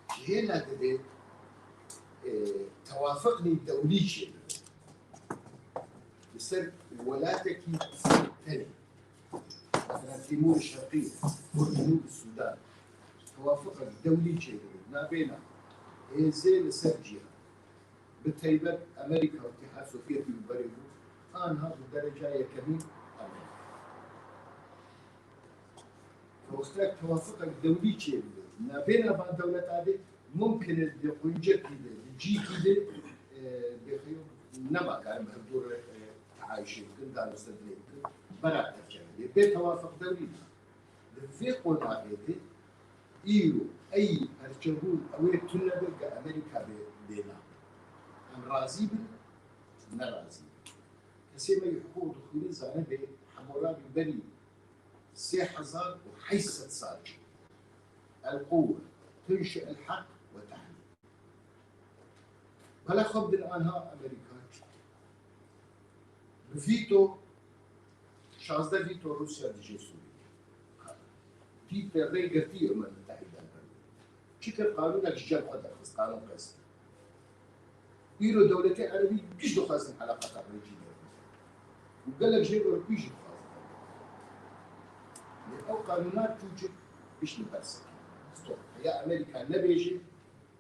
Cihêla divê, e, tewafiqnî dewlî çêbibe. Li ser welatekî tenê. Mesela Tîmûr Şerqî, Cunûb Sûdan. Tewafiqek dewlî çêdibe. Nabêna hêzê li ser cîhan. Bi taybet Amerîka û Îtîhad Sovyetî û berê bû. Anha bi dereca yekemîn Amerîka. Wextek tewafiqek dewlî çêbibe. Nabêna van dewleta de mumkin e di quncekî de, di cîkî de, e, bêxeyo nema karim hevdû re, e, teayişê bikin, danûstendinê bikin, bera tevkene bê. Bê tewafiq dewlî ne. Di vê qonaxê de îro ey perçebûn ew ê tune be ge Amerîka bê, bêna. Em razî bin, ne razî bin. Kesê me yê hiqûq dixwînin zanibê Hemûrabî berî sê hezar û heşt sed sal çû. El-quwwe tunşi'ul hak ve tehlî. Bela xwe bidin anha Amerîka. Vîto, şazdeh vîto Rûsya dijî Sûriyê. Vîto rê girtî Umem Mutehîde. Çi kir, qanûnek ji cem xwe derxist, qanûn qez. Îro dewletê erebî giş dixwazin eleqata rejîmê re. Û gelek jê Ewropî jî dixwazin. Lê ew qanûna çûçik giş li ber sekî. Stop. Heya Amerîka nebêje,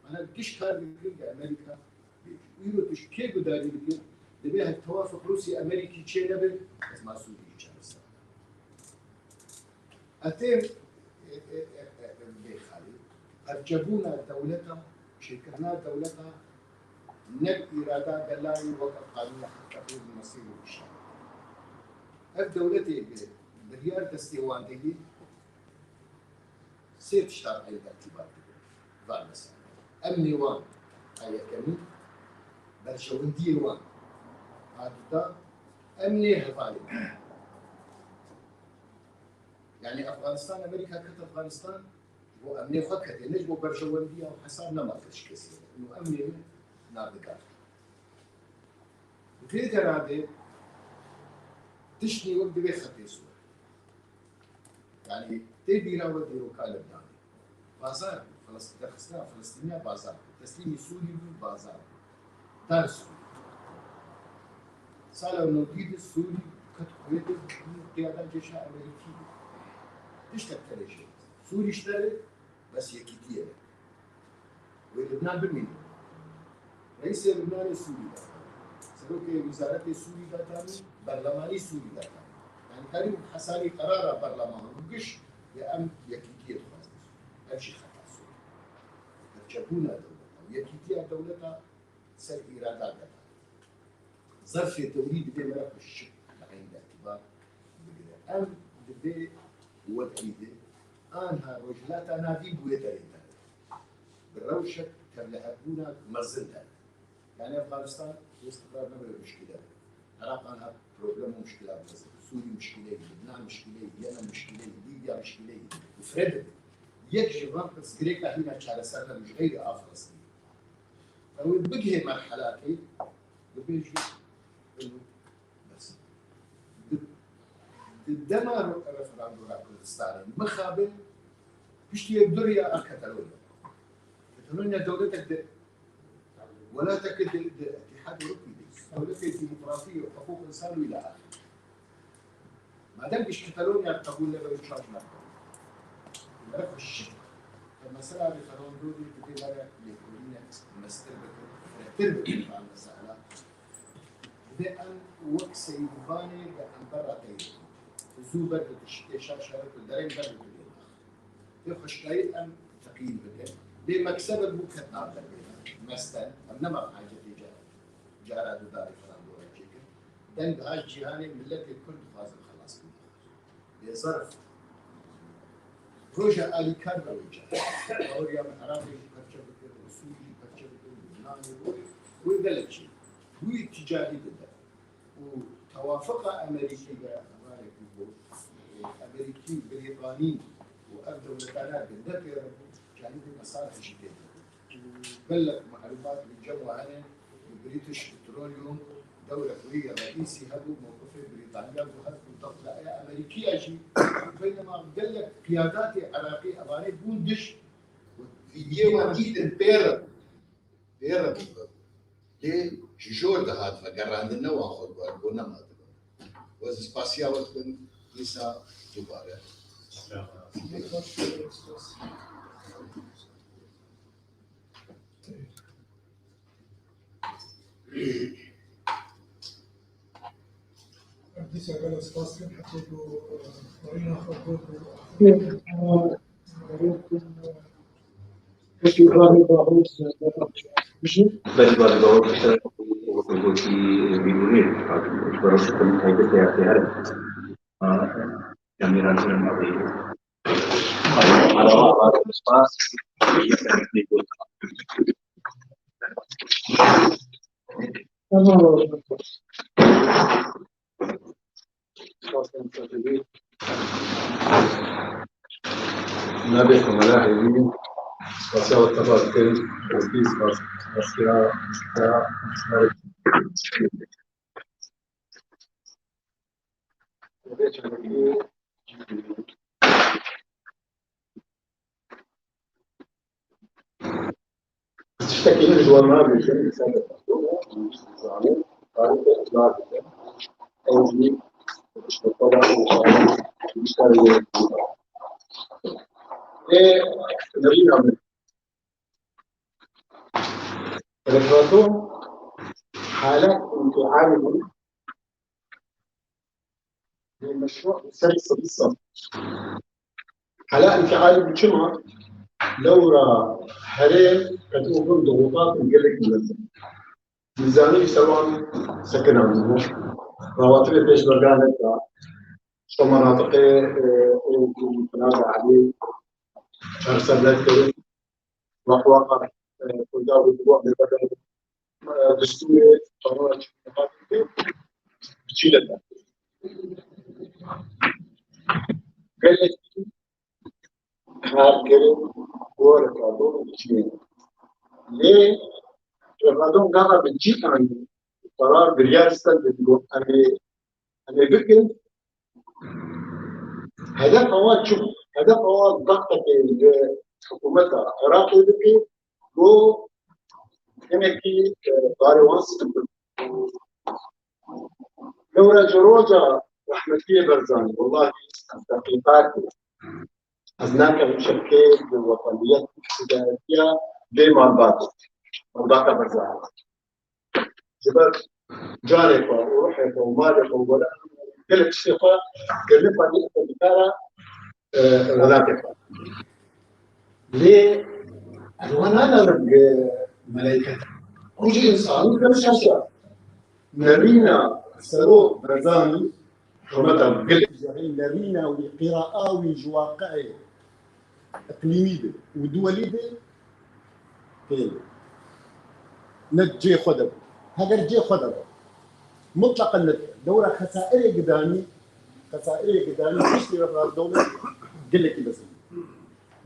mana giş kar dikin ki Amerîka bêje. Îro tu ji kê gudarî dikir? Divê her tewafuk Rûsya Amerîkî çê nebe, ez ma Sûriyê çareser. Etê, e, e, e, e, bê xalî. Perçebûna dewleta, çêkirina dewleta, ne îrada gelayî weke qanûna heqeqî û mesîr û kişan. Ev dewletê bi biryar destê wan de yê, sê tiştan ey bertîbat dibe. Van mesela. Emnê wan a yekemîn, berjewendiyê wan a duda, emnê hevalê. Yani Afganistan, Amerîka ket Afganistan, ji bo emnê xwe ketê, ne ji bo berjewendiya û hesab nema kir ji kesê. Û emnê nadigar. Vê derê de tiştî wek divê xetê sor. Yani tê bîra we dîroka Lebnanê. Bazar bû, Filist-, derxistina Filistîniya bazar bû. Teslîmî Sûrî bû, bazar bû. Dar Sûrî. Sala nodî de Sûrî ket kuyê de bû, qiyada cêşa Amerîkî bû. Tiştek tele jê. Sûrî ji te re, bes yekîtiyê re. Wê Libnan bimîne. Reîsê Libnanê Sûrî datanî. Serokê Wîzaretê Sûrî datanî, berlemanî Sûrî datanî. Yani herî hesanî qerara berleman û giş ya em yekîtiyê dixwazin. Ev jî xeta Sûrî. Perçebûna dewleta û yekîtiya dewleta ser îrada datanî. Zerfê tewrî divê me re xwe şik li eyn îtibar bigire. Em di vê wekrî de anha Rojhilata Navîn bi wê derê de bi rewşek tevlihebûna mezin de. Yani Afganistan îstîqrar nebe muşkile. Iraq anha problem û muşkila mezin. Sûrî muşkileyî, Libnan muşkileyî, Yemen muşkileyî, Lîbya muşkileyî. Û firê de yek ji van pirsgirêka hîna çareser nebû ji xeyrî a Filistîn. Ew ê bigihê merhelatê, dibêjin, bes. Di, di dema ro-, referandora Kurdistanê mixabin, piştî yek du riya a Katalonya. Katalonya dewletek di, welatek di, di Îtîhad Ewropî de, dewletê demokratî û hiqûq însan û îla axir. Madem giş Katalonya qebûl nebe, çaş nebe. Mere xwe şik. Ke mesela referandûmê divê mere lêkolîne mestir bikin, firehtir bikin van mesela. Divê em wek Seyîdvanê bi em berra teyr bikin. Zû ber bi tiştê şaş here ku derên ber bi dilê nax. Vê xweşkayî em teqîn bikin. Lê meksebek bû ket nav derbêne. Mesten, em nema hacetê ca-, cara du da referandûmê çêkin. Deng dihat cîhanê, miletê Kurd dixwazin xelas bibin. Bê zerf. Roja alîkar be wê ca. Baweriya min Iraqê jî perçe bikin, Sûrî jî perçe bikin, Lubnanê, wê, wê gelek jî. Wî îtîcahî dide. Û tewafuqa Amerîkî be hevalekî bû. Amerîkî, Brîtanî û ev dewletane ginde pê re bû. Canî mesar jî pê de bû. Gelek malûmat li cem we hene, British Petroleum, dewre xwe yê reîsî hebû, mewqifê Brîtaniya ku hebû, dewleya Amerîkiya jî, beynema gelek qiyadatê Iraqî evanê bûn dij, û vîdiyê wan dîtin pê re, pê re bû. Lê ji jor dihat vegerandin, ne wan xwe guhert bû, nema dibe. Ez spasiya we dikim, dîsa dubare. Dîsa gelek spas dikim, heta ku, e, oyuna xwe got û Belê, belê, belê, belê. Wekî gotî, bîrûnê, berew şikilî taybet ya tê here. Kamera kirin abi. Tamam. Nabê komela hêvî, spasiya we tebar dikin, rastî spas-, spasiya, spasiya, spasiya. Tiştekî min ji wan nabêjim, ser zanin, tarîxê nabêjim. Ew jî, işte, falan, işte, işte, Ê, Nerîna min. Referandum hala înfialî bû. Meşru ser sedî sal. Hala înfialî bû çima? Lewra herêm qedî bûn dixubatin gelek mezin. Nizamî ser wan sekinandibû. Rawatinê pêşmergan heta şo menatiqê, e, û Firaza Elî çarsev nekirin. Waqwaqa, e, Kurda bû, bû, e, destûrê qanûna çî biçîne de. Gelek her gelek bu referandum biçîne. Lê referandum gava bi cî anî, karar biryar ser bi got, em ê, em ê bikin. Hedefa wan çi bû? Hedefa wan daqtekê li hikûmeta Iraqê bike, ku hinekî, e, barê wan sitik bin. Lewra ji roja rehmetiyê Barzanî, wellahî ez deqîqatê, ez nakim şekê bi wetaniyet, bi sidaretiya vê malbatê, malbata Barzanî. Ji ber canê xwe û ruhê xwe û malê xwe û wela gelek tiştê xwe kirine xwe dî xwe dikara, e, welatê xwe. Lê ev wan nane reng, e, meleyket. Ew jî însan û demişaşa. Nerîna Serok Barzanî, hurmeta gelek jahî, nerîna wî, qîraa wî ji waqi'ê iqlîmî de û duwelî de tê. Ne cê xwe de bû. Heger cê xwe de bû, mutlaqen ne. Dewra Xesairê Gidanî, Xesairê Gidanî piştî referandumê gelekî mezin bû.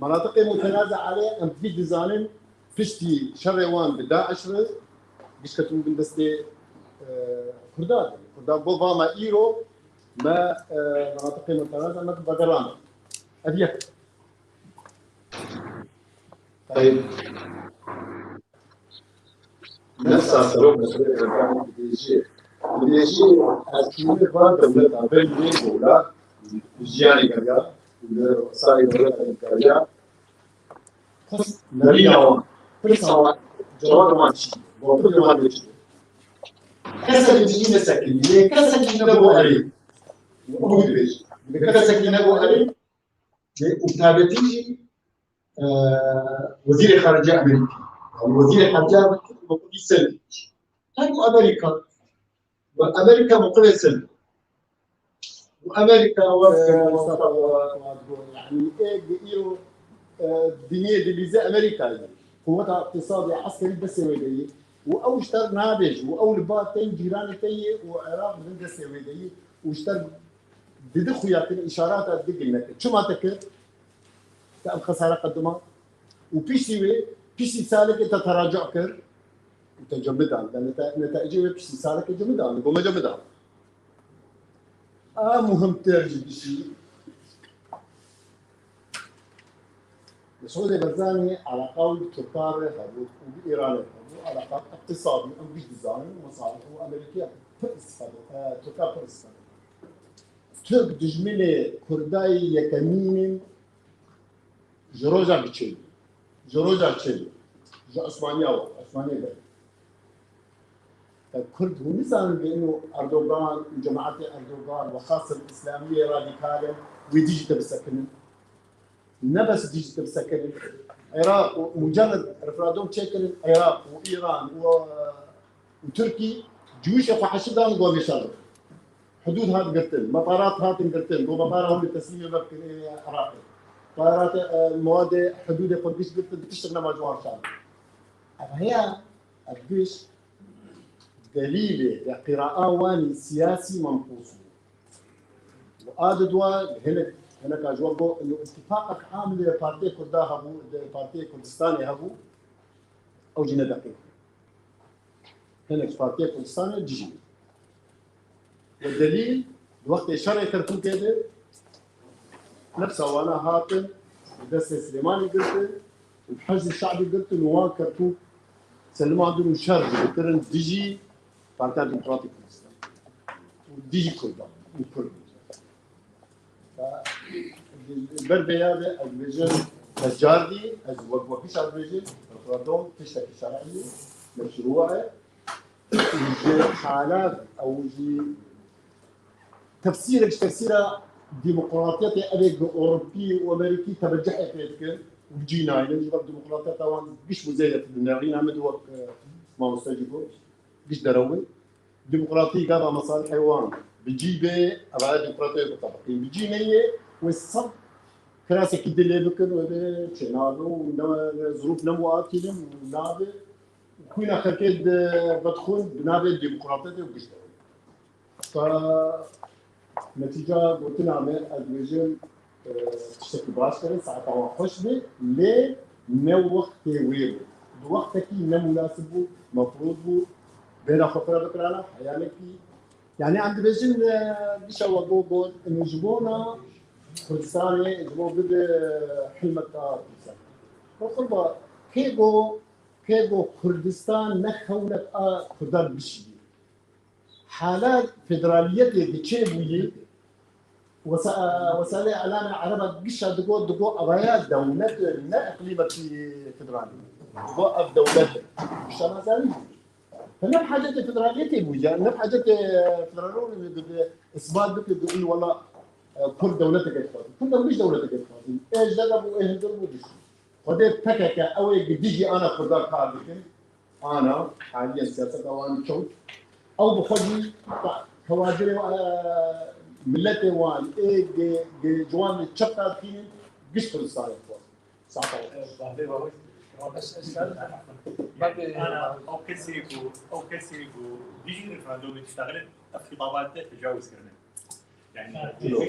Menatiqê Mutenaza Alê em vî dizanin piştî şerê wan bi DAIŞ re giş ketibû bin destê, e, Kurdan. Kurdan bo va me îro me, e, menatiqê Mutenaza me vegerand. Ev yek. Tayyip. Nefsa Serok Mesûdê Barzanî dibêjî, dibêjî, ez çûme van dewleta berî wê dewla, jiyanê kariya, li serê dewleta kariya, xwest nerîna wan, pirsa wan, cewabê wan çi, bo pirsa wan çi? Kesek jî nesekirî, lê kesek jî nebû erê. Ew dibêjî. Bi kesekî nebû erê, lê û taybetî jî, e, Wezîrê Xarice Amerîkî. Yanî Wezîrê Xarice Amerîkî bi xwedî Selbî. Her ku Amerîka, bi Amerîka muqilê Selbî. Û Amerîka wek, e, yanî ê îro, e, dinyê dilîze Amerîkayê. Quweta iqtisadî, eskerî destê wê de yê. Û ew ji te nabêje. Û ew li ba tên cîranê te yê û Iraq li bin destê wê de yê. Û ji te didi xuya kir, îşarata digil nekir. Çima te kir? Te ev xesare qedima. Û piştî wê, piştî salekê te teracu kir. Û te cemidan. Te nete-, netecê wê piştî salekê cemidan. Gome cemidan. A muhimtir ji gişî. Mesûdê Barzanî eleqa wî bi Tirkan re hebû û bi Îranê hebû. Eleqa iqtisadî, em giş dizanin, mesalih û Amerîkiya pir istifade, e, Tirkan pir istifade. Tirk dijminê Kurdayê yekemîn in ji roja bi çêbû. Ji roja çêbû. Ji Osmaniya we, Osmaniyê be. Kurd hûn nizanin bi ino Erdogan û cemaetê Erdogan ve xasil îslamiyê radîkal in, wê dijî te bisekinin. Ne bes dijî te bisekinin. Iraq û mucerred referandum çêkirin, Iraq û Îran û, û Tirkî cûşê xwe heşir dan, gomê şer. Hudûd hat girtin, metarat hatin girtin, got metara hûn ê teslîmê me bikin ê Iraqê. Metarat, e, mewade hudûdê xwe giş girtin, tiştek nema ji wan şan. Ev heya, ev giş delîlê ya qîraa wanî siyasî menqûs bû. Û a di dua hinek, hineka ji we got, ino îtîfaqek am li Partiyê Kurda hebû, di Partiyê Kurdistanê hebû, ew jî ne deqîq. Hinek Partiyê Kurdistanê dijî. Ve delîl, Di wextê şerê Kerkûkê de nefsa wana hatin, bi destê Silêmanî girtin, û bi Hezbê Şe'bî girtin û wan Kerkûk selimandin û şer dikirin dijî Partiya Demokratîk Kurdistan û dijî Kurdan û Kurd. Ber vê ya de ez dibêjim, ez cardî, ez wek wekî şer dibêjim, referandum tiştekî şer'î ye, meşrû ye. Ji halat ew jî tefsîrek ji tefsîra demokratiyetê ev ê ku Ewropî û Amerîkî tevecihê pê dikin û cî naynin. Ji ber demokratiyeta wan giş muzeyek di nêrîna min de wek, e, mamoste jî got, giş derew e. Demokratî gava mesalihê wan bi cî bê, ev demokratiyê bitebiqîn. Bi cî neyê, wê sed kirasekî dilê bikin, wê bê çênabe û ne, zirûf ne muakîlim û nabe. Xwîna xelkê di vedixwin bi navê demokratiyê û giş de. Fa netîca gotina me, ez dibêjim, e, tiştekî baş kirin, saeta wan xweş be, lê ne wextê wê bû. Bi wextekî ne munasib bû, mefrûz bû, bêhna xwe fireh bikirana, heya nekî. Yani em dibêjin, e, dişa we got, got, em ji bona Kurdistanê, ji bo bide hilmeta Kurdistanê. Qurba, kê got, kê got Kurdistan ne xewlek a Kurdan bişî. Hala federaliyetê di çê bûyî, wesa-, wesalê elamê ereba gişa digo, digo evaya dewlet ne iqlîmekî federalî. Digo ev dewlet e. Gişa nazanî bû. Te ne bi hacetê federaliyetê bû ya, ne bi hacetê federalî bû, isbat bike, digo wela, e, Kurd dewleteke dixwazî. Kurd ew giş dewleteke dixwazî. Ê ji deda bû, ê hildir bû, gişt. Xwedê P K K ew ê gi dijî ana Kurdan kar dikin. Ana, haliyen siyaseta wan çewt. Ew bi xwe jî tewacirê, e, miletê wan ê gi, gi ciwan li çep dixînin, giş Kurdistanê dixwazin. Sax ol. Bavê babaş. Bes, ez, ana, ew kesê ku, ew kesê ku dijî referandumê diştexile, ev xitabat te tecawuz kirine. Yani, Doğru.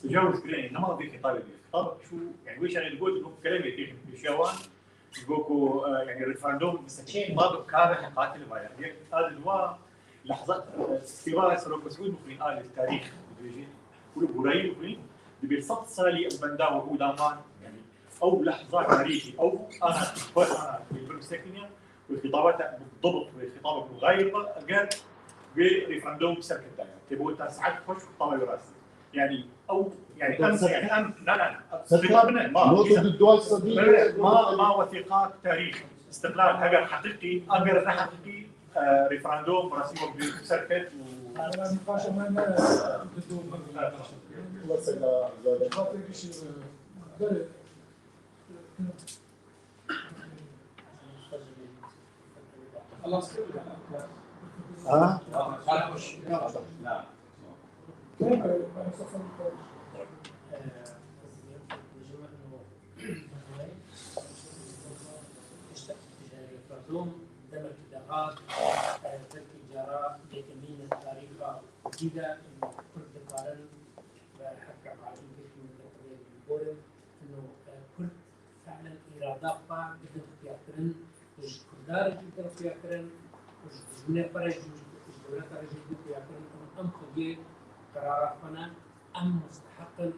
Tecawuz kirine, nema vê xitabe bî. Xitaba şu, yani, wê şerê digot, bu keleme tê, pêşiya wan, digot ku, e, yani, referandum, mesela, ma bi kare qatil vaya. Yek, ad dua, lehza, e, siva Serok Mesûd bixwîn, a, li tarîx, dibêjî, û li Burayî bixwîn, dibê sed salî em benda û daman, yani, ew lehza tarîxî, ew ana, xwe ana, li vir bisekiniya, û xîtabata bi dibt, wê xîtabek bi xayr be, eger wê referandum bi ser ketiya. Tê bo ta saet xweş xîtaba wê rastî. Yani, ew, yani, em, yani, em, na, na, na, xîtab ne, ma, notu du dua sedî, ma, ma, ma wethîqa tarîx, istiqlal, eger heqîqî, eger ne heqîqî, e, referandum, rastî wek bi ser ket û Nîqaşa me ne, bi dû, bi dû. Mesela, zaten. Xatirê kişî, e, berê. Ha? Demek dahat, belkî cara yekemîn tarîxa Kurdî de Kurd dikarin bi hevkarî Tirkî û Tirkiyê biborin. Ino, e, Kurd fiilen îrada xwe bidin xuyakirin, ji Kurda re jî bidin xuyakirin, ji dijminê xwe re jî, ji dewleta re jî bidin xuyakirin. Ino em xwediyê qerara xwe ne, em musteheq in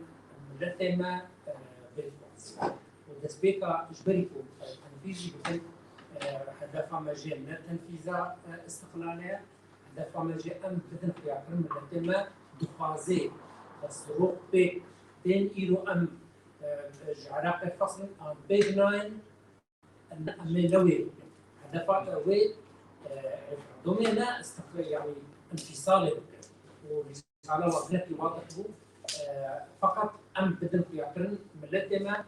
miletê me, e, bê dixwazin. Û destpêka ji berî ku, e, tenfîz jî bikin, e, hedefa me jê ne tenfîza, e, îstiqlalê ye, hedefa me jê em bidin xuyakirin miletê me dixwazê, bes rok pêk tên îro em, e, ji Iraqê fesil an pêk nayên, em ê ne wê bikin. Hedefa te wê, e, referandumê ne, istiqlal, yani, infîsalê bikin. Û risale wa gelekî wadih bû. E, feqet em bidin xuyakirin miletê me,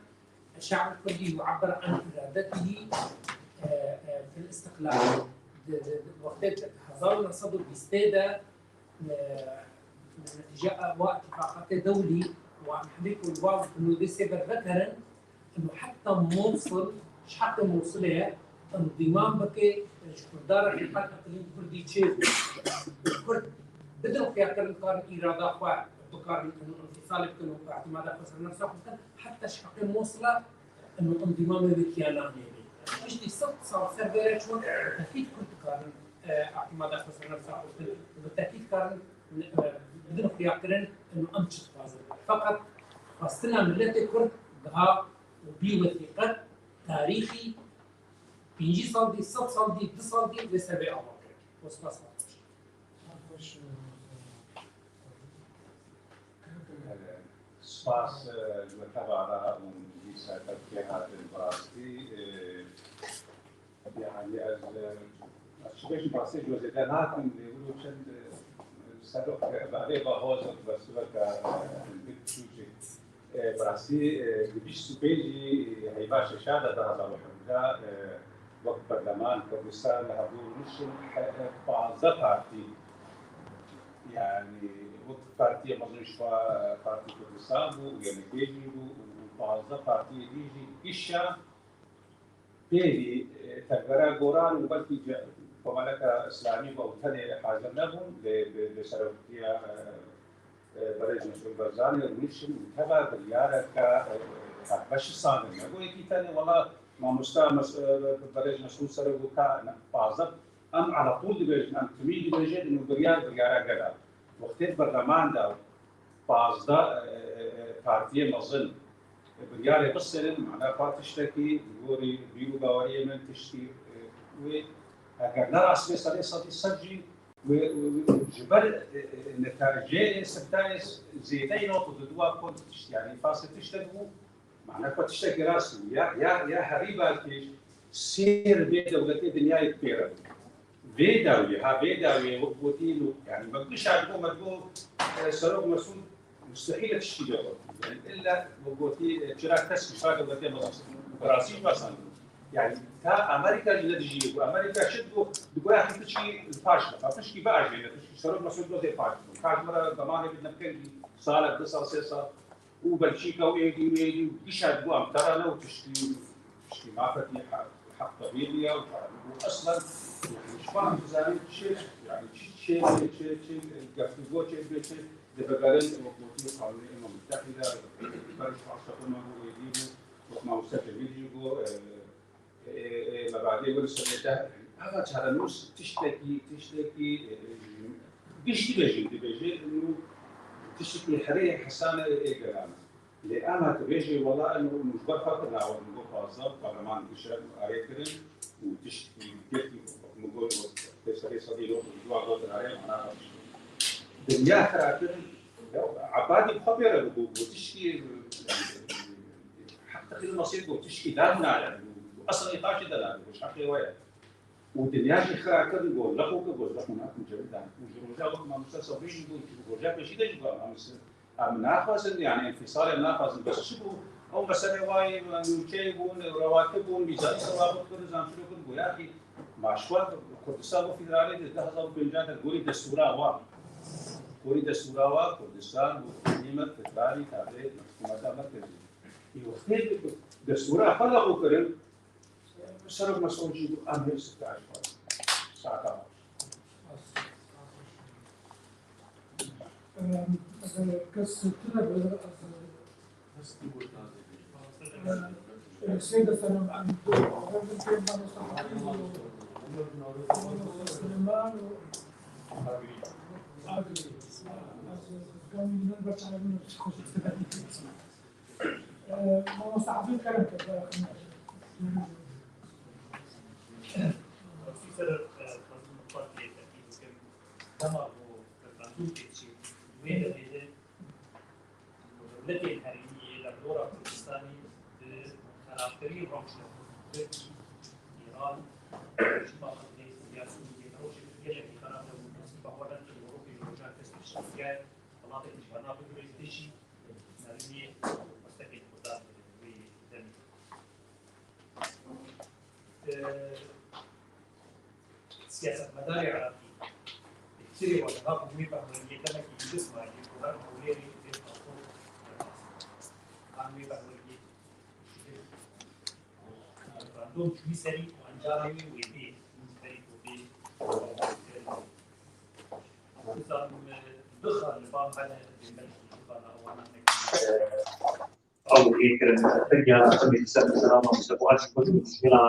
الشعب الكردي يعبر عن إرادته، e, e, في الاستقلال. Di, di, di wextê hezar û neh sed û bîstê de, e, netîceya wa îtifaqatê dewlî, wa em hemî ku li wa binûdê sê berve kerin, ino heta Mûsil, ji heqê Mûsilê ye, endîman bike, ji Kurda re qet iqlîm Kurdî çêbû. Kurd bidin xuyakirin, bikarin îrada xwe, bikarin ino înfîsalê bikin û îtimada xwe ser nefsa xwe bikin, heta ji heqê Mûsila ino endîman wê wê kiya nameyê bê. Piştî sed sal ser vê re çûn, bi tekîd Kurd dikarin, e, îtimada xwe ser nefsa xwe bikin û bi tekîd karin, e, din xuya kirin û em çi dixwazin. Feqet xwestina miletê Kurd giha û bî wesîqet tarîxî pêncî sal dî, sed sal dî, du sal dî lê ser vê ava kirin. Û spas xweş. Spas, e, ji we tevara û dîsa tevkê hatin bi rastî, e, Yani ez, e, ez çi bêjim, basê ji we zêde nakim, lê wilo çend, e, serok, e, bavê Bahoz, bersiveka, e, hindik çûçik. E, bi rastî, e, di bîst û pêncî heyva şeşa de du hezar û hevdeh, e, wek berleman Kurdistan li hevdû rûniştin, e, e, pazdeh partî, yani wek partiyê mezin ji xwe, e, Partî Kurdistan bû û Y M K jî bû û pazdeh partiyê dî jî gişa pêlî, e, tevgera Goran û belkî ce-, komeleka Îslamî bû, ew tenê hazir nebûn, lê bi, bi seroktiya, e, e, Berêz Mesûd Barzanî rûniştin û teva biryareke, e, hevbeşî sandin. Nebû yekî tenê, wela mamosta Mes-, e, Berêz Mesûd serok bû ka ne, pazdeh, em ala tûl dibêjin, em timî dibêjin û biryar, biryara gel e. Wextê berleman de pazdeh, e, e, e, partiyê mezin biryarê biserin, mana xwe tiştekî, di gorî bîr û baweriyê min tiştî, e, wê, eger ne rast bê serê sedî sed jî, wê, wê, wê, ji ber, e, e, netayicê siptayê zêdeyî not û di dua kont tişt, yani fasê tiştek bû, mana xwe tiştekî rast bû. Ya, ya, ya herî balkêş sêr bê dewletê dinyayê pêre bû. Vê dawiyê, ha, vê dawiyê wek gotî, yani me gişa digot, me digot, e, Serok Mesûd mustehîl e tiştî bê xwe. Yani illa wek gotî, e, çira kes gişa dewletê me bi rastî jî basan. Yani ta Amerîka jî ne dijî bû. Amerîka şit bû, digot, ya tu çi paş be. Pişkî biajêne, pişkî Serok Mesûd dozê paş bû. Kaç me re zamanê bidin kengî, salek, du sal, sê sal. û Belçîka û êdî û êdî û gişa digot em terane û tiştî, tiştî mafetî he-, heq tebî bûye û, û eslen, yani, ji xwe em dizanin çi, yani, çi, çi, çi, çi, çi, geftûgo çê bê çi, dibigerin, wek gotî, Qanûnê Umem Mutehîde, ber ji paşta xwe me bû êdî bû, wek mamoste Cemîl jî got, e, e, e, mebadê wir sene de, ava çarenûs tiştekî, tiştekî, e, e, giştî bêjin, dibêje, û tiştekî herê hesane ê gelan. Lê ema tu bêjê, wela em û ji ber xwe kirnawe, min got pazdeh, berleman dişe arê kirin û tiştekî girtî, min got, tê serê sedî nod û dua gotin arê, mana dinya xira kirin, ya, Ebadî bi xwe pê re bû, bû tiştekî, Heq te xîr nasîb bû, tişkî dar nayê. Û esla îqaşî de nayê, ji heqê we ye. Û dinya jî xira kirin, got, lexo ke, got, lexo nakin, cewî dan. Û ji roja wek mamoste Sebrî jî got, ji roja pêşî de jî got, em, em naxwazin, yani, înfîsalê naxwazin. Bes çi bû? Ew meselê wayê, nûçeyê bûn, rewatib bûn, mîzanî rewabit kirin, zanşiro kirin, got, ya xî, ma ji we Kurdistan û federalê de du hezar û pêncî de gorî destûra wa. Gorî destûra wa, Kurdistan û hikûmeta federalî tabê hikûmeta merkezî. Ê wextê destûra xwe lexo kirin, Serok Mesûd jî got, em hêr sifte ji xwe. Saeta baş. Em, eger kes tune be, ez, e, sê de selam, em, Süleyman û Agirî. Ez, e, gamî min berçavê min xweş. Mamoste Abdul kerem ke, beraxin. Ser, e, xwezim xwe lê teklîf bikim. Dema ku referandûm tê çî, wê demê de dewletên herêmî yê li dora Kurdistanê bi xerabtirîn rewş de Tirkî, Îran, Rejîma Xizrê, Sûriya, Sûriyê, rewşê gelekî xerab de bû. Kesî bawer nekin Ewropê ji roja kes piştgiriye, welatê ji hena bigire, dişî. Nerînî westekên Kurdan wê demê. Ee, siyasetmedarê Iraqî, tirê wan ha bû wê pehweliyê demekî hîris mayî, Kurdan hewlêrê vê pasport an wê pehweliyê. Referandûm çûyî serî û encamê wê wê bê. Min serî ku bê. Dixan li van hene, dê belkî ji van wana nekin. Ew ê kirin, ya xemê ser mesela mamoste Fuad ji xwe ji muşkila,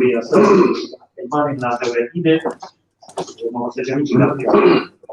e, ya ser, êmanên navdewletî de, mamoste Cemîl Cîlan ya.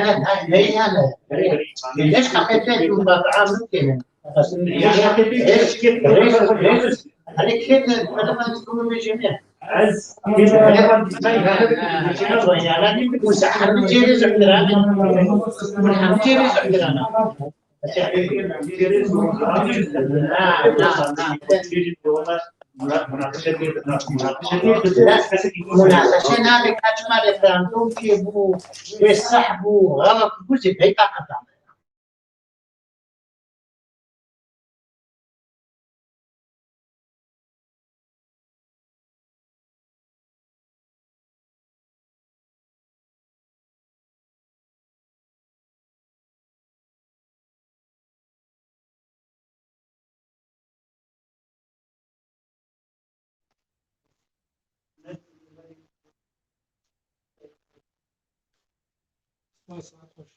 ne, ne, ne, yani. Leş hakikaten bu vaka mümkün. Leş hakikaten. Hani kim, Munaqeşe nabe kaçma referandum ki bu ve sah bu, galat bu zî bey takat. Spas, saet xweş.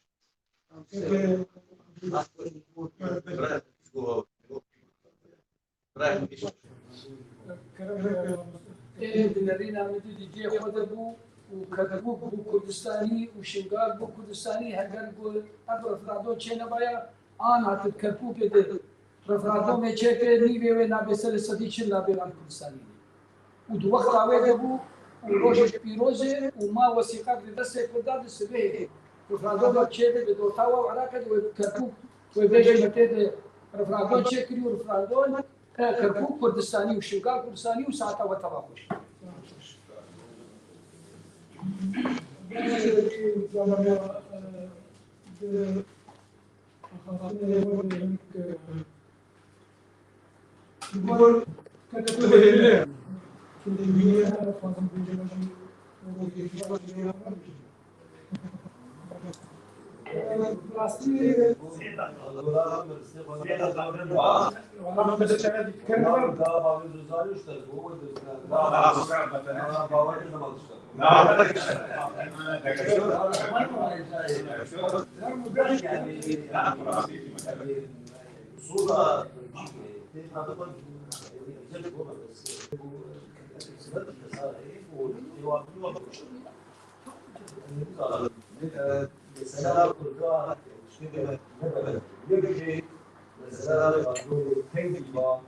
Ê di nerîna min dî di cihê xwe de bû û Kerkûk bû Kurdistanî û Şingal bû Kurdistanî, heger ku ev referandûm çênebaya, an hatin Kerkûkê de referandûmê çêkir, nîvê wê nabê serê sedî çil nabê wan Kurdistanî. Û di wexta wê de bû û rojek pîroz e û ma wesîqek di destê Kurdan di sibehê referandûmek çêbe di dortawa û Iraqê de wê Kerkûk wê bêje me tê de referandûm çêkirî û referandûm, e, Kerkûk Kurdistanî û Şingal Kurdistanî û saeta we teva xweş. Gor kete tu hêle. Şimdi dünya fazla bir şey yok. Mesela kurda, işte, ne kadar, ne kadar, mesela, tengî ba,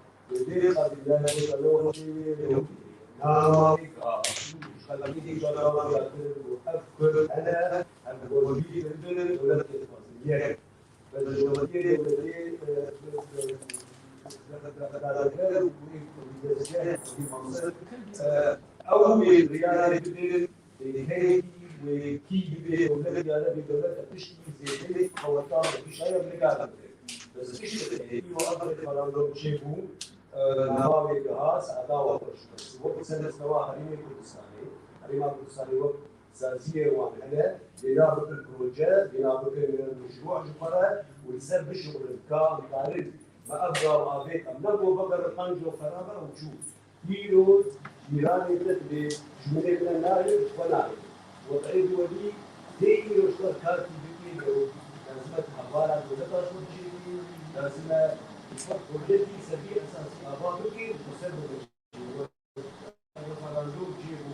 ew ê riyayê bidin, ê heyekî wê kî bibê dewlet, ev tiştî zêdeyê xewetan bi pîşa ye, nikarin bikin. Bes tiştekê îro ev referandum çêbû, e, niha wê giha, saeta we xweş be. Wek senetnewa Herêmê Kurdistanê, Herêma Kurdistanê wek saziyê wan hene, bêna bikin proje, bêna bikin meşrû ji xwe re û li ser bişuxulin ka em karin me ev gav avêt, em ne ku vegerin qenco xerab e û çû. Îro cîranê te dibê ji min ê bine nayê, ji xwe nayê. Wextê di werî dê îro ji te kartî bikê, lazim e tu hevara dewleta xwe bişênî, lazim e tu xwe projetî ser vî esasî ava bikî û xwe ser bibêjî. Referandûm çêbû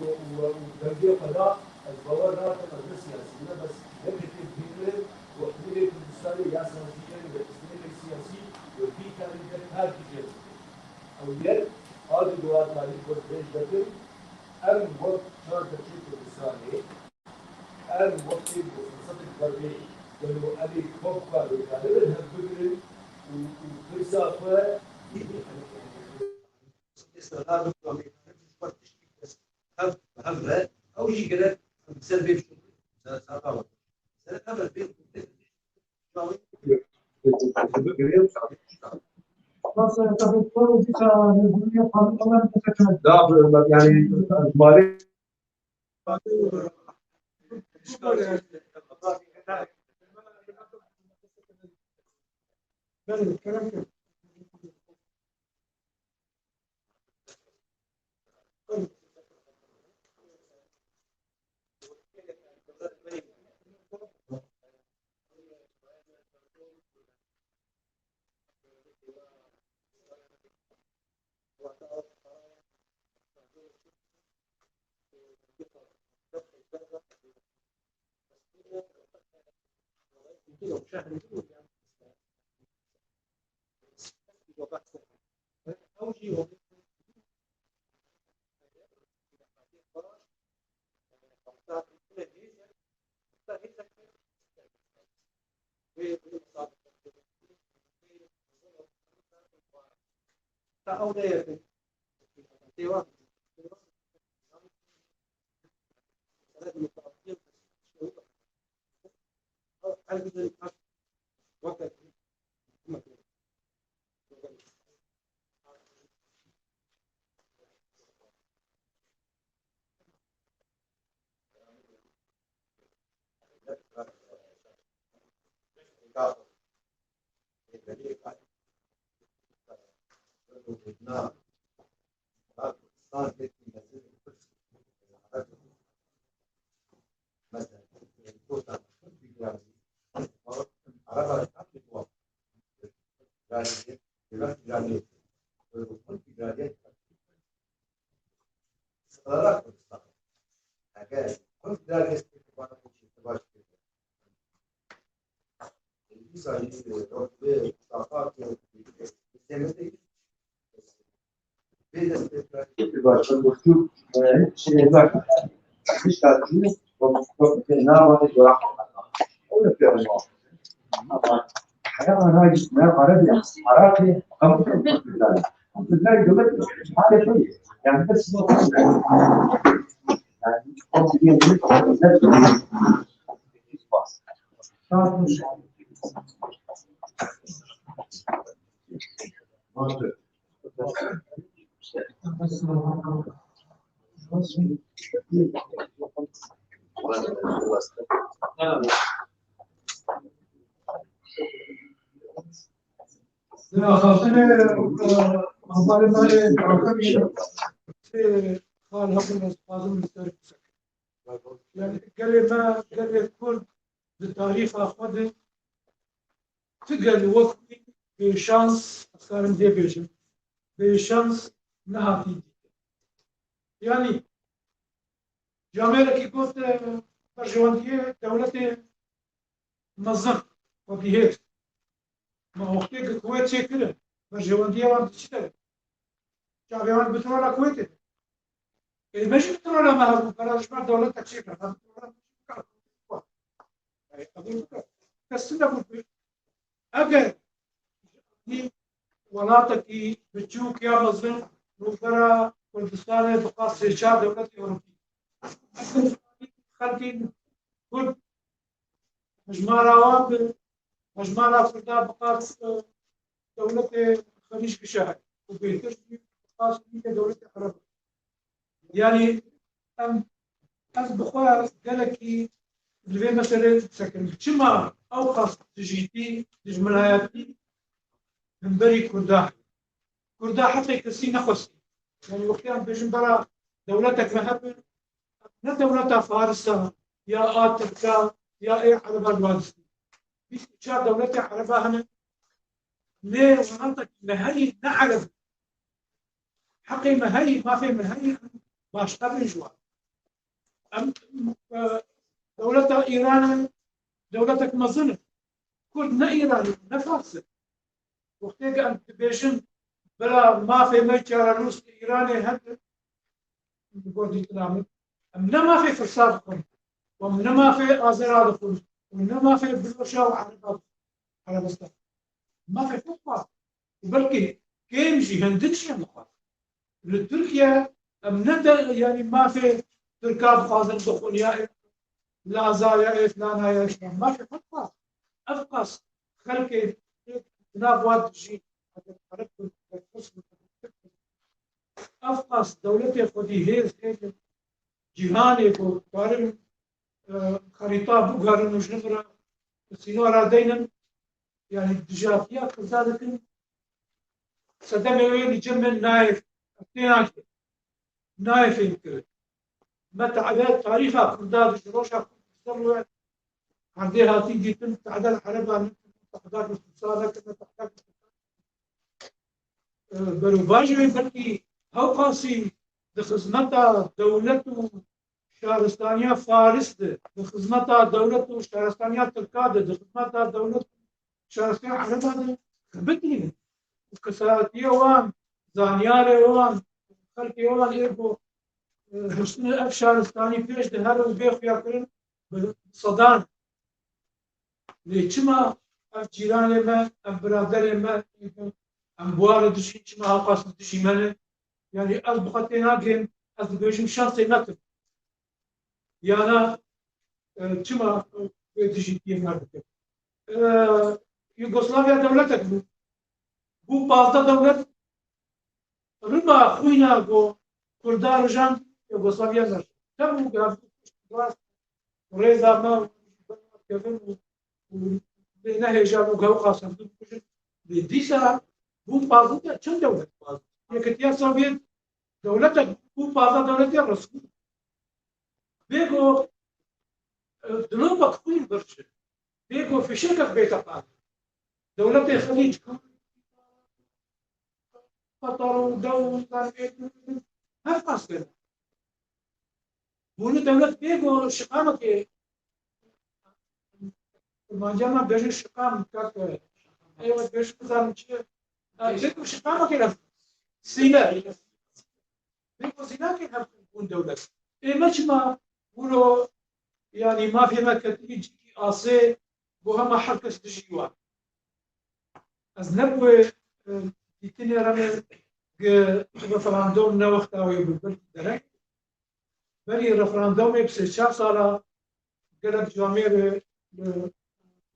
û, û, û belgê xwe da, ez bawer nakim ez ne siyasî me, bes yekê tê bihîne ku hikûmetê Kurdistanê ya sazî ye, ya îstîlahê siyasî, wekî karî de kar dike. Ew yek, a di duwatarî xwe dirêj dikin, em wek çar keçê Kurdistanê, em wextê ku firsetek derbê gelo em ê xwe bi xwe rêkanibin hev bigirin û, û pirsa xwe hev, hev re, ew jî gerek ser vê bişuxulin. Ser, ser, ser, ser, ser, ser, Di axaftinê, e, axaftinê me, e, xal hebûn ez dixwazim li ser bisekim. Yani gelê me, gelê Kurd di tarîxa xwe de tu gel wek wî bêşans, ez karim vê bêjim, bêşans nehatî dîtin. Yanî camêrekî got, e, berjewendiyê dewletê mezin, xwedî hêz. Ma wextê ku Kuwêt çêkirin, berjewendiya wan di çi de? Çavê wan petrola Kuwêtê. Ê, me jî petrola me hebû, pera ji ber dewleta çêkir. Em petrola me jî bikar. Ê, em bikar. Kes nebû. Eger welatekî biçûk ya mezin rûbera Kurdistanê bi qas sê çar dewletê Ewropî, xelkên Kurd hejmara wan bi hejmara Kurda bi qas, e, dewletê Xelîc bişehe û bêhtir jî bi qas wî dewletê Ereb. Yanî em, ez bi xwe gelekî li vê meselê disekirim. Çima ew qas dijîtî, dijminayetî hemberî Kurda heye? Kurda heqê kesî nexwestî. Yanî wextê em bêjin bera dewletek me hebe, ne dewleta Farisa ya a Tirka ya ê Ereba li wan distî. Bîst û çar dewletê Ereba hene. Lê welatekî me heyî ne Ereb. Heqê me heyî, mafê me heyî, em başqe bin ji wan. Em, e, dewleta Îranê dewletek mezin e. Kurd ne Îranî, ne Fars e. Wextê ku em dibêjin bila mafê me çarenûs li Îranê hebe, bi gor dîtina min, em ne mafê Firsa dixwin, û em ne mafê Azera dixwin, û ne mafê Biloşa û Ereba dixwin, Erebistan. Mafê xwe dixwazin. Û belkî kêm jî, hindik jî em dixwazin. Li Tirkiye em ne de, yanî mafê Tirka dixwazin bixwin ya Laza ya ê filana ya ê filan. Mafê xwe dixwazin. Ev qas xelkê di nav wan dijî, eger Ereb bin, eger Fars bin, ev qas dewletê xwedî hêz hêz in cîhanê ku karin, e, xerîta biguherin û ji vir re sînora deynin, yanî dijatiya Kurda dikin, sedemê wê li cem min nayê, tênake, nayê fêhmkirin. Me te'de tarîxa Kurda di ji roja Kurd ser we erdê hatî dîtin, te'de li Ereban nekin, te'de li Fursa nekin, te'de li, e, berovajê wê belkî hewqasî di xizmeta dewlet û şaristaniya Faris de, di xizmeta dewlet û şaristaniya Tirka de, di xizmeta dewlet û şaristaniya Ereba de xebitînin. Û kesayetiya wan, zanyarê wan, xelkê wan ê ku, e, hiştin ev şaristanî pêş de herin û bê xuyakirin bi sedan. Lê çima ev cîranê me, ev biraderê me, em bi wan re dijîn, çima hewqas li dijî me ne? Yanî ez bi xwe tênagêm, ez dibêjim şansê me tune. Yana, e, çima wê dijîtiyê me dikin? E, Yugoslavya dewletek bû. Bû pazdeh dewlet. Rima xwîna ku Kurda rijand Yugoslavya me. Tebû ku ev rast rêza me kevin û, û lê nehêja bû ku ew qas hevdû bikujin. Lê dîsa bûn pazdeh, çend dewlet pazdeh? Yekîtiya Sovyet dewletek bû, pazdeh dewletê resmî. Bê ku, e, dilopek xwîn birçe. Bê ku fişekek bête qal. Dewletê Xelîc, Qatar û dew û zanî hevqas bêne. Hûn ê dewlet bê ku şiqamekê, Kurmancî me bêjin şiqam, kak, ê we bêjin nizanim çi ye. Bê ku şiqamekê re sîne. Bê ku sînakê hev bûn dewlet. Ê me çima wilo, yanî mafê me ketî cîkî asê, bo hema her kes dijî wan. Ez ne bi wê, e, dîtinê re me, gi referandum ne wexta wê bû, belkî dereng. Berî referandumê bi sê çar sala gelek camêrê li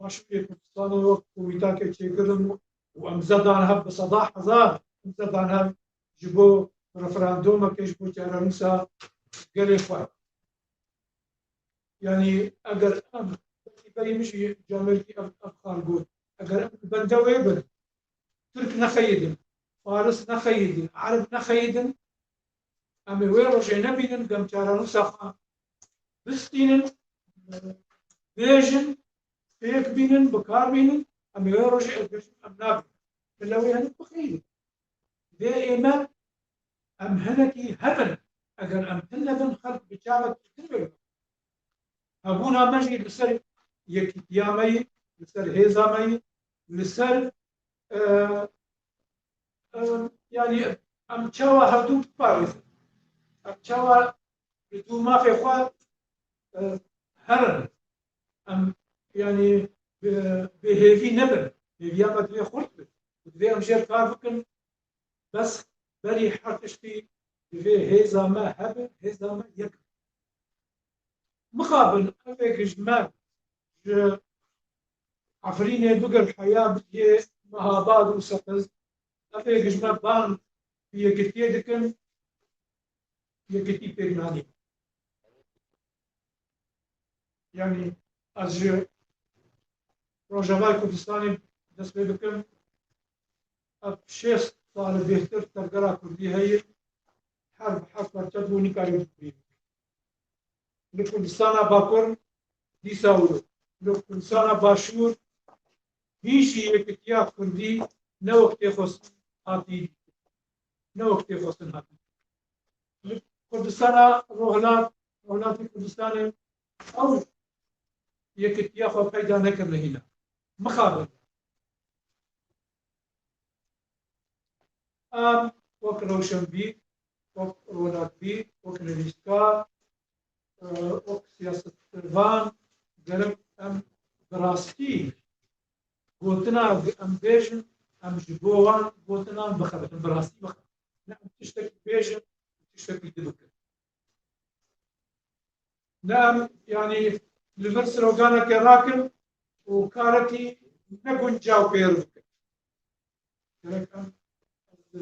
Başûrê Kurdistanê wek komîtakê çêkirin û em zedan hev bi seda hezar, em zedan hev ji bo referandumekê, ji bo çarenûsa gelê xwe. Yanî eger em, belkî berî min jî camêrkî ev, ev xal got, eger em li bende wê bin, Tirk nexeyidin, Faris nexeyidin, Ereb nexeyidin, em ê wê rojê nebînin, dem çarenûsa xwe bistînin, bêjin, pêk bînin, bi kar bînin, em ê wê rojê ez bêjim, em nabînin. Bila wê hinek bixeyidin. Divê ême em hinekî hebin. Eger em tune bin, xelk bi çavek din wê. Hebûna me jî li ser yekîtiya me yî, li ser hêza me yî, li ser, e, e, yanî em çawa hevdû biparêzin? Em çawa li dû mafê xwe, e, herin? Em, yanî bi, bi hêvî nebin. Hêviya me divê xurt be. Divê em jêr kar bikin. Bes berî her tiştî divê hêza me hebe, hêza me yek be. Mixabin, ev ê ji me, ji Efrînê bigir heya bigihê Mehabad û Seqiz, ev ê ji me bang bi yekitiyê dikin, yekitî pêk nanîn. Yanî ez ji Rojavayê Kurdistanê dest pê dikim. Ev şêst sal bêhtir tevgera Kurdî heye. Her bi her parçe bû, nikarî bibî. Li Kurdistana Bakur dîsa wilo. Li Kurdistana Başûr hîn jî yekitiya Kurdî ne wek tê xwestin hatî dîtin. Ne wek tê xwestin hatî dîtin. Li Kurdistana Rojhilat, Rojhilatê Kurdistanê ew yekitiya xwe peyda nekirine hîna. Mixabin. Em wek rewşenbîr, wek ronakbîr, wek nivîskar, e, wek siyasetvan gerek em bi rastî gotina em bêjin, em ji bo wan gotinan bixebitin, bi rastî bixebitin. Ne em tiştekî bêjin, tiştekî din bikin. Ne em, yanî, li vir sloganekê rakin û karekî ne guncaw pêr bikin. Gerek em, e,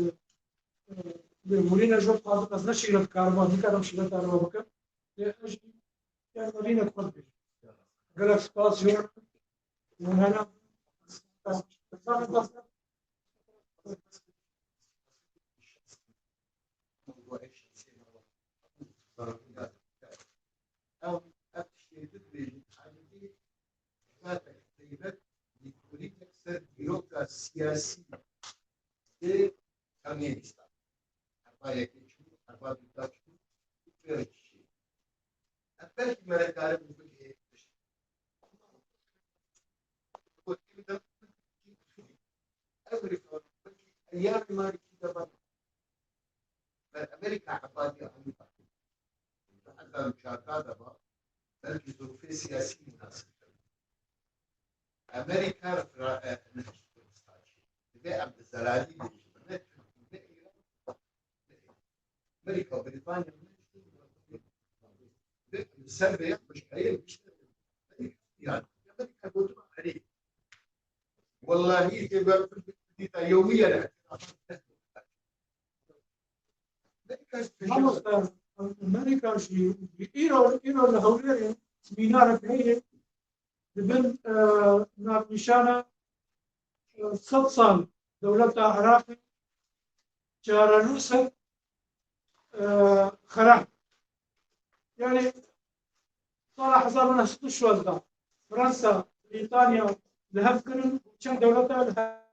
e, lêborîne ji xwe dixwazim, ez ne şîret dikarim, ez nikarim şîreta li we bikim. Lê ez jî, yanî, lêborîne xwe dibêjim. Gelek spas ji we. Hûn hene. Ew, ev tiştê dibêjin, herî zaten taybet, lîkolînek ser dîroka siyasî dê em nêbîstan. Herba yekê çû, herba dûta çû, û pêre çi. Ev belkî me re karibû bigihê pişt. Ev rêxewt belkî eyyamê marî kî de bana. Ber Amerîka ebadî Amerîka. Heta çarda de ba, belkî zirûfê siyasî munasib kir. Amerîka re fira-, e, nehişt Kurdistan jî. Divê em bi zelalî bêjin, ne Tirkî, ne Îran, ne Amerîka, Brîtanya, ne Divê em li ser vê ya xweşkayê biştin. Yani, Amerîka gotina erê. Wellahî, tê be dîta yewmiye re. Mamoste, Amerîka jî îro, îro li Hewlêrê semînarek heye, dibin, e, navnîşana, e, sed sal dewleta Iraqê, çarenûsek, e, xera. Yani, sala hezar û neh sed û şazde Fransa, Brîtanya li hev kirin, çend dewleta li hev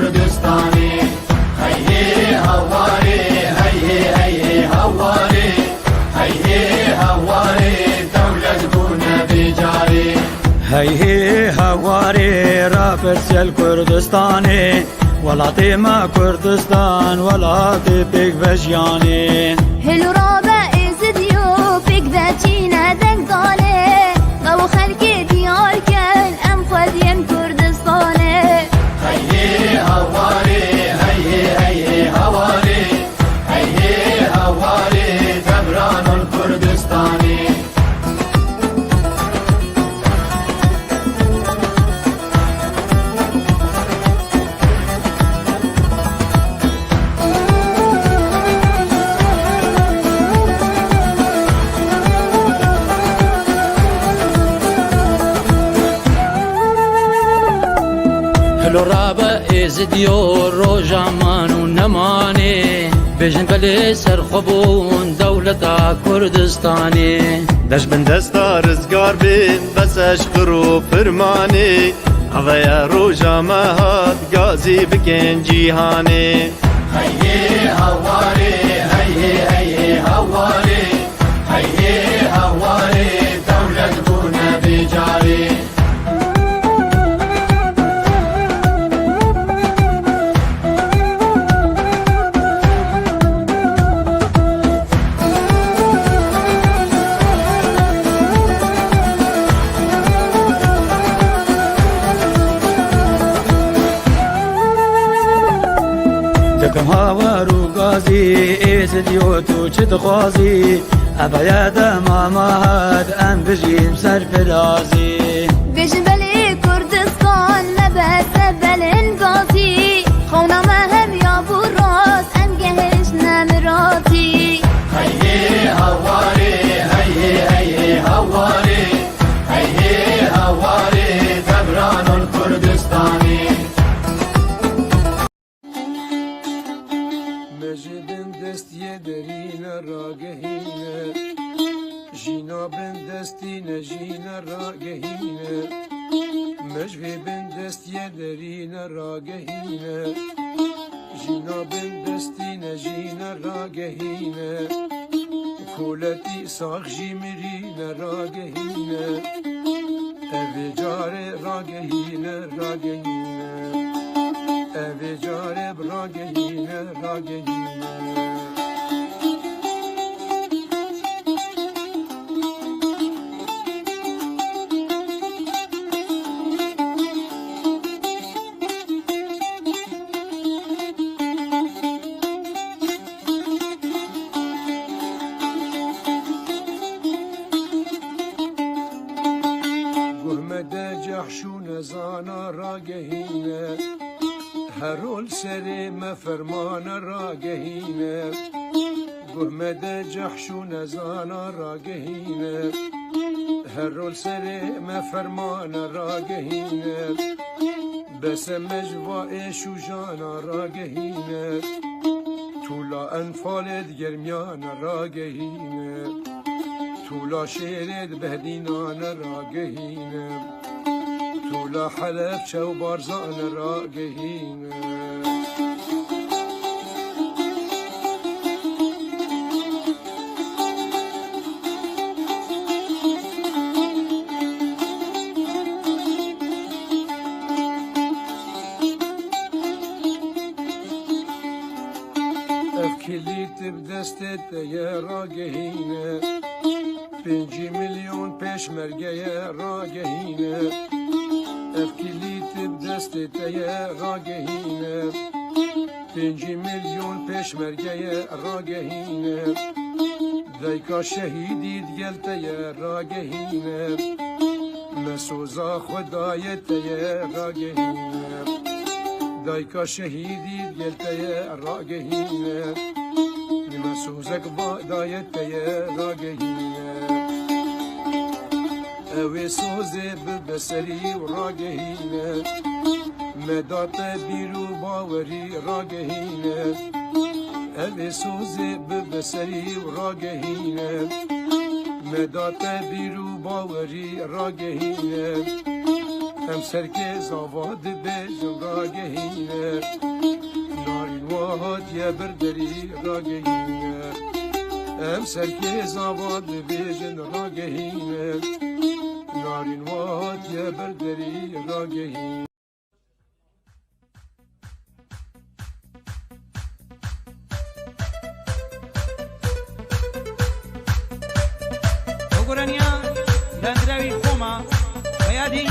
Kurdistanê. Hey hê hawarê, hey hê, hey hê hawarê, hey hê hawarê, dewlet bûne vê carê. Hey hê hawarê, rapirsî li Kurdistanê, welatê me Kurdistan, welatê pêkvejiyanê. Hêlo rabe Êzidiyo, pêkvejîne deng dane, qew xelkê diyar ken, em xwediyên Kurdistanê. Hey hê hawarê, hey hê, hey hê hawarê, hey hê hawarê, devranon Kurdistanê. Hilo rabe Êzidiyo, roja man û nemanê. Bêjin belê ser xwe bûn dewleta Kurdistanê. Deş bin desta rizgar bin, bes eşqir û firmanê. Eve ye roja me hat, gazî bikin cîhanê. Hey hê hawarê, hey hê, hey hê hawarê, hey hê hawarê, dewlet bûne vê carê. Dikim hawer û gazî, Êzidiyo tu çi dixwazî? Eve ye dema me hat, em bijîn serfirazî. Bêjin belê Kurdistan, me bese belên gazî. Xewna me hemiya bû rast, em gehiştine miratî. Hey hê hawarê, hey hê, hey hê hawarê, hey hê hawarê, devranon Kurdistanê. Me ji bin destiyê derîne ragehîne, jîna bin destîne jîne ragehîne. Me ji vê bin destiyê derîne ragehîne, jîna bin destîne jîne ragehîne. Koletî sax jî mirîne ragehîne. Evê carê ragehîne, ragehîne. Evê carê bi ragehîne, ragehîne. Guh me de cehş û nezana ragehîne, her rol serê me fermane ragehîne. Guh me de cehş û nezana ragehîne, her rol serê me fermane ragehîne. Bese me ji va êş û jana ragehîne. Tûla enfalê di germiyane ragehîne. Tûla şêrê di behdînane ragehîne. Tûla Helebçe û Barzane ragehîne. Ev kilît bi destê te ye ragehîne. Pêncî milyon pêşmergeye ragehîne. Ev kilît bi destê te ye ragehîne. Pêncî milyon pêşmergeye ragehîne. Dayka şehîdî digel te ye ragehîne. Me soza xwe daye te ye ragehîne. Dayka şehîdî digel te ye ragehîne. Me sozek va daye te ye ragehîne. Ew ê sozê bibe serî û ragehîne. Me da te bîr û bawerî ragehîne. Ev ê sozê bibe serî û ragehîne. Me da te bîr û bawerî ragehîne. Em serkê zava dibêjin ragehîne, narîn wa hatiye ber derî ragehîne. Em serkê zava dibêjin ragehîne, narîn wa hatiye ber derî ragehîne. Ew goraniya dendrawî xoma, Beyadî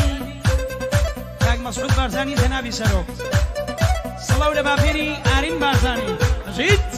Kak Mesûd Barzanî cenabî serok. Silav li bapêrî Arîn Barzanî. Jît.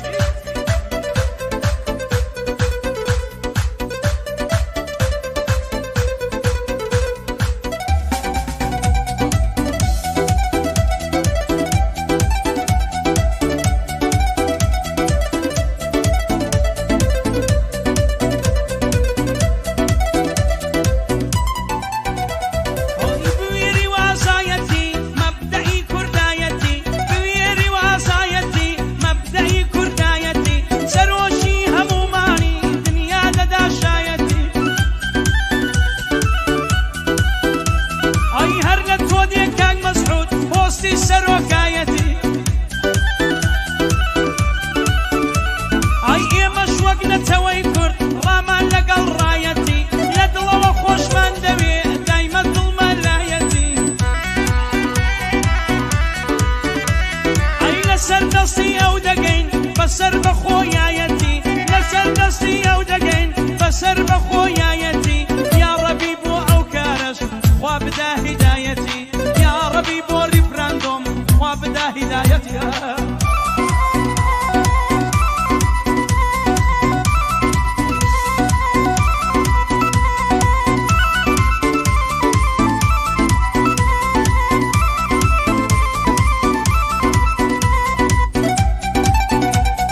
Bi wî rîwazayetî, mebdeî kurdayetî, bi wî rîwazayetî, mebdeî kurdayetî, serokî hemûmanî dinya de da şayetî. Ay her li to dê Kak Mesûd, postî serokayetî. Ay ême ji wek netewey kurd, raman legal rayetî. Lê dilê we xweş man dewê, daîme dil me layetî. Ay li ser destî ew degeyn, be ser bi xwe yayetî. Li ser destî ew degeyn, be ser bi xwe yayetî. Ya Rebî bo ew kariş, xwe bide hîdayetî. Ya Rebî bo referandum, xwe bide hîdayetî.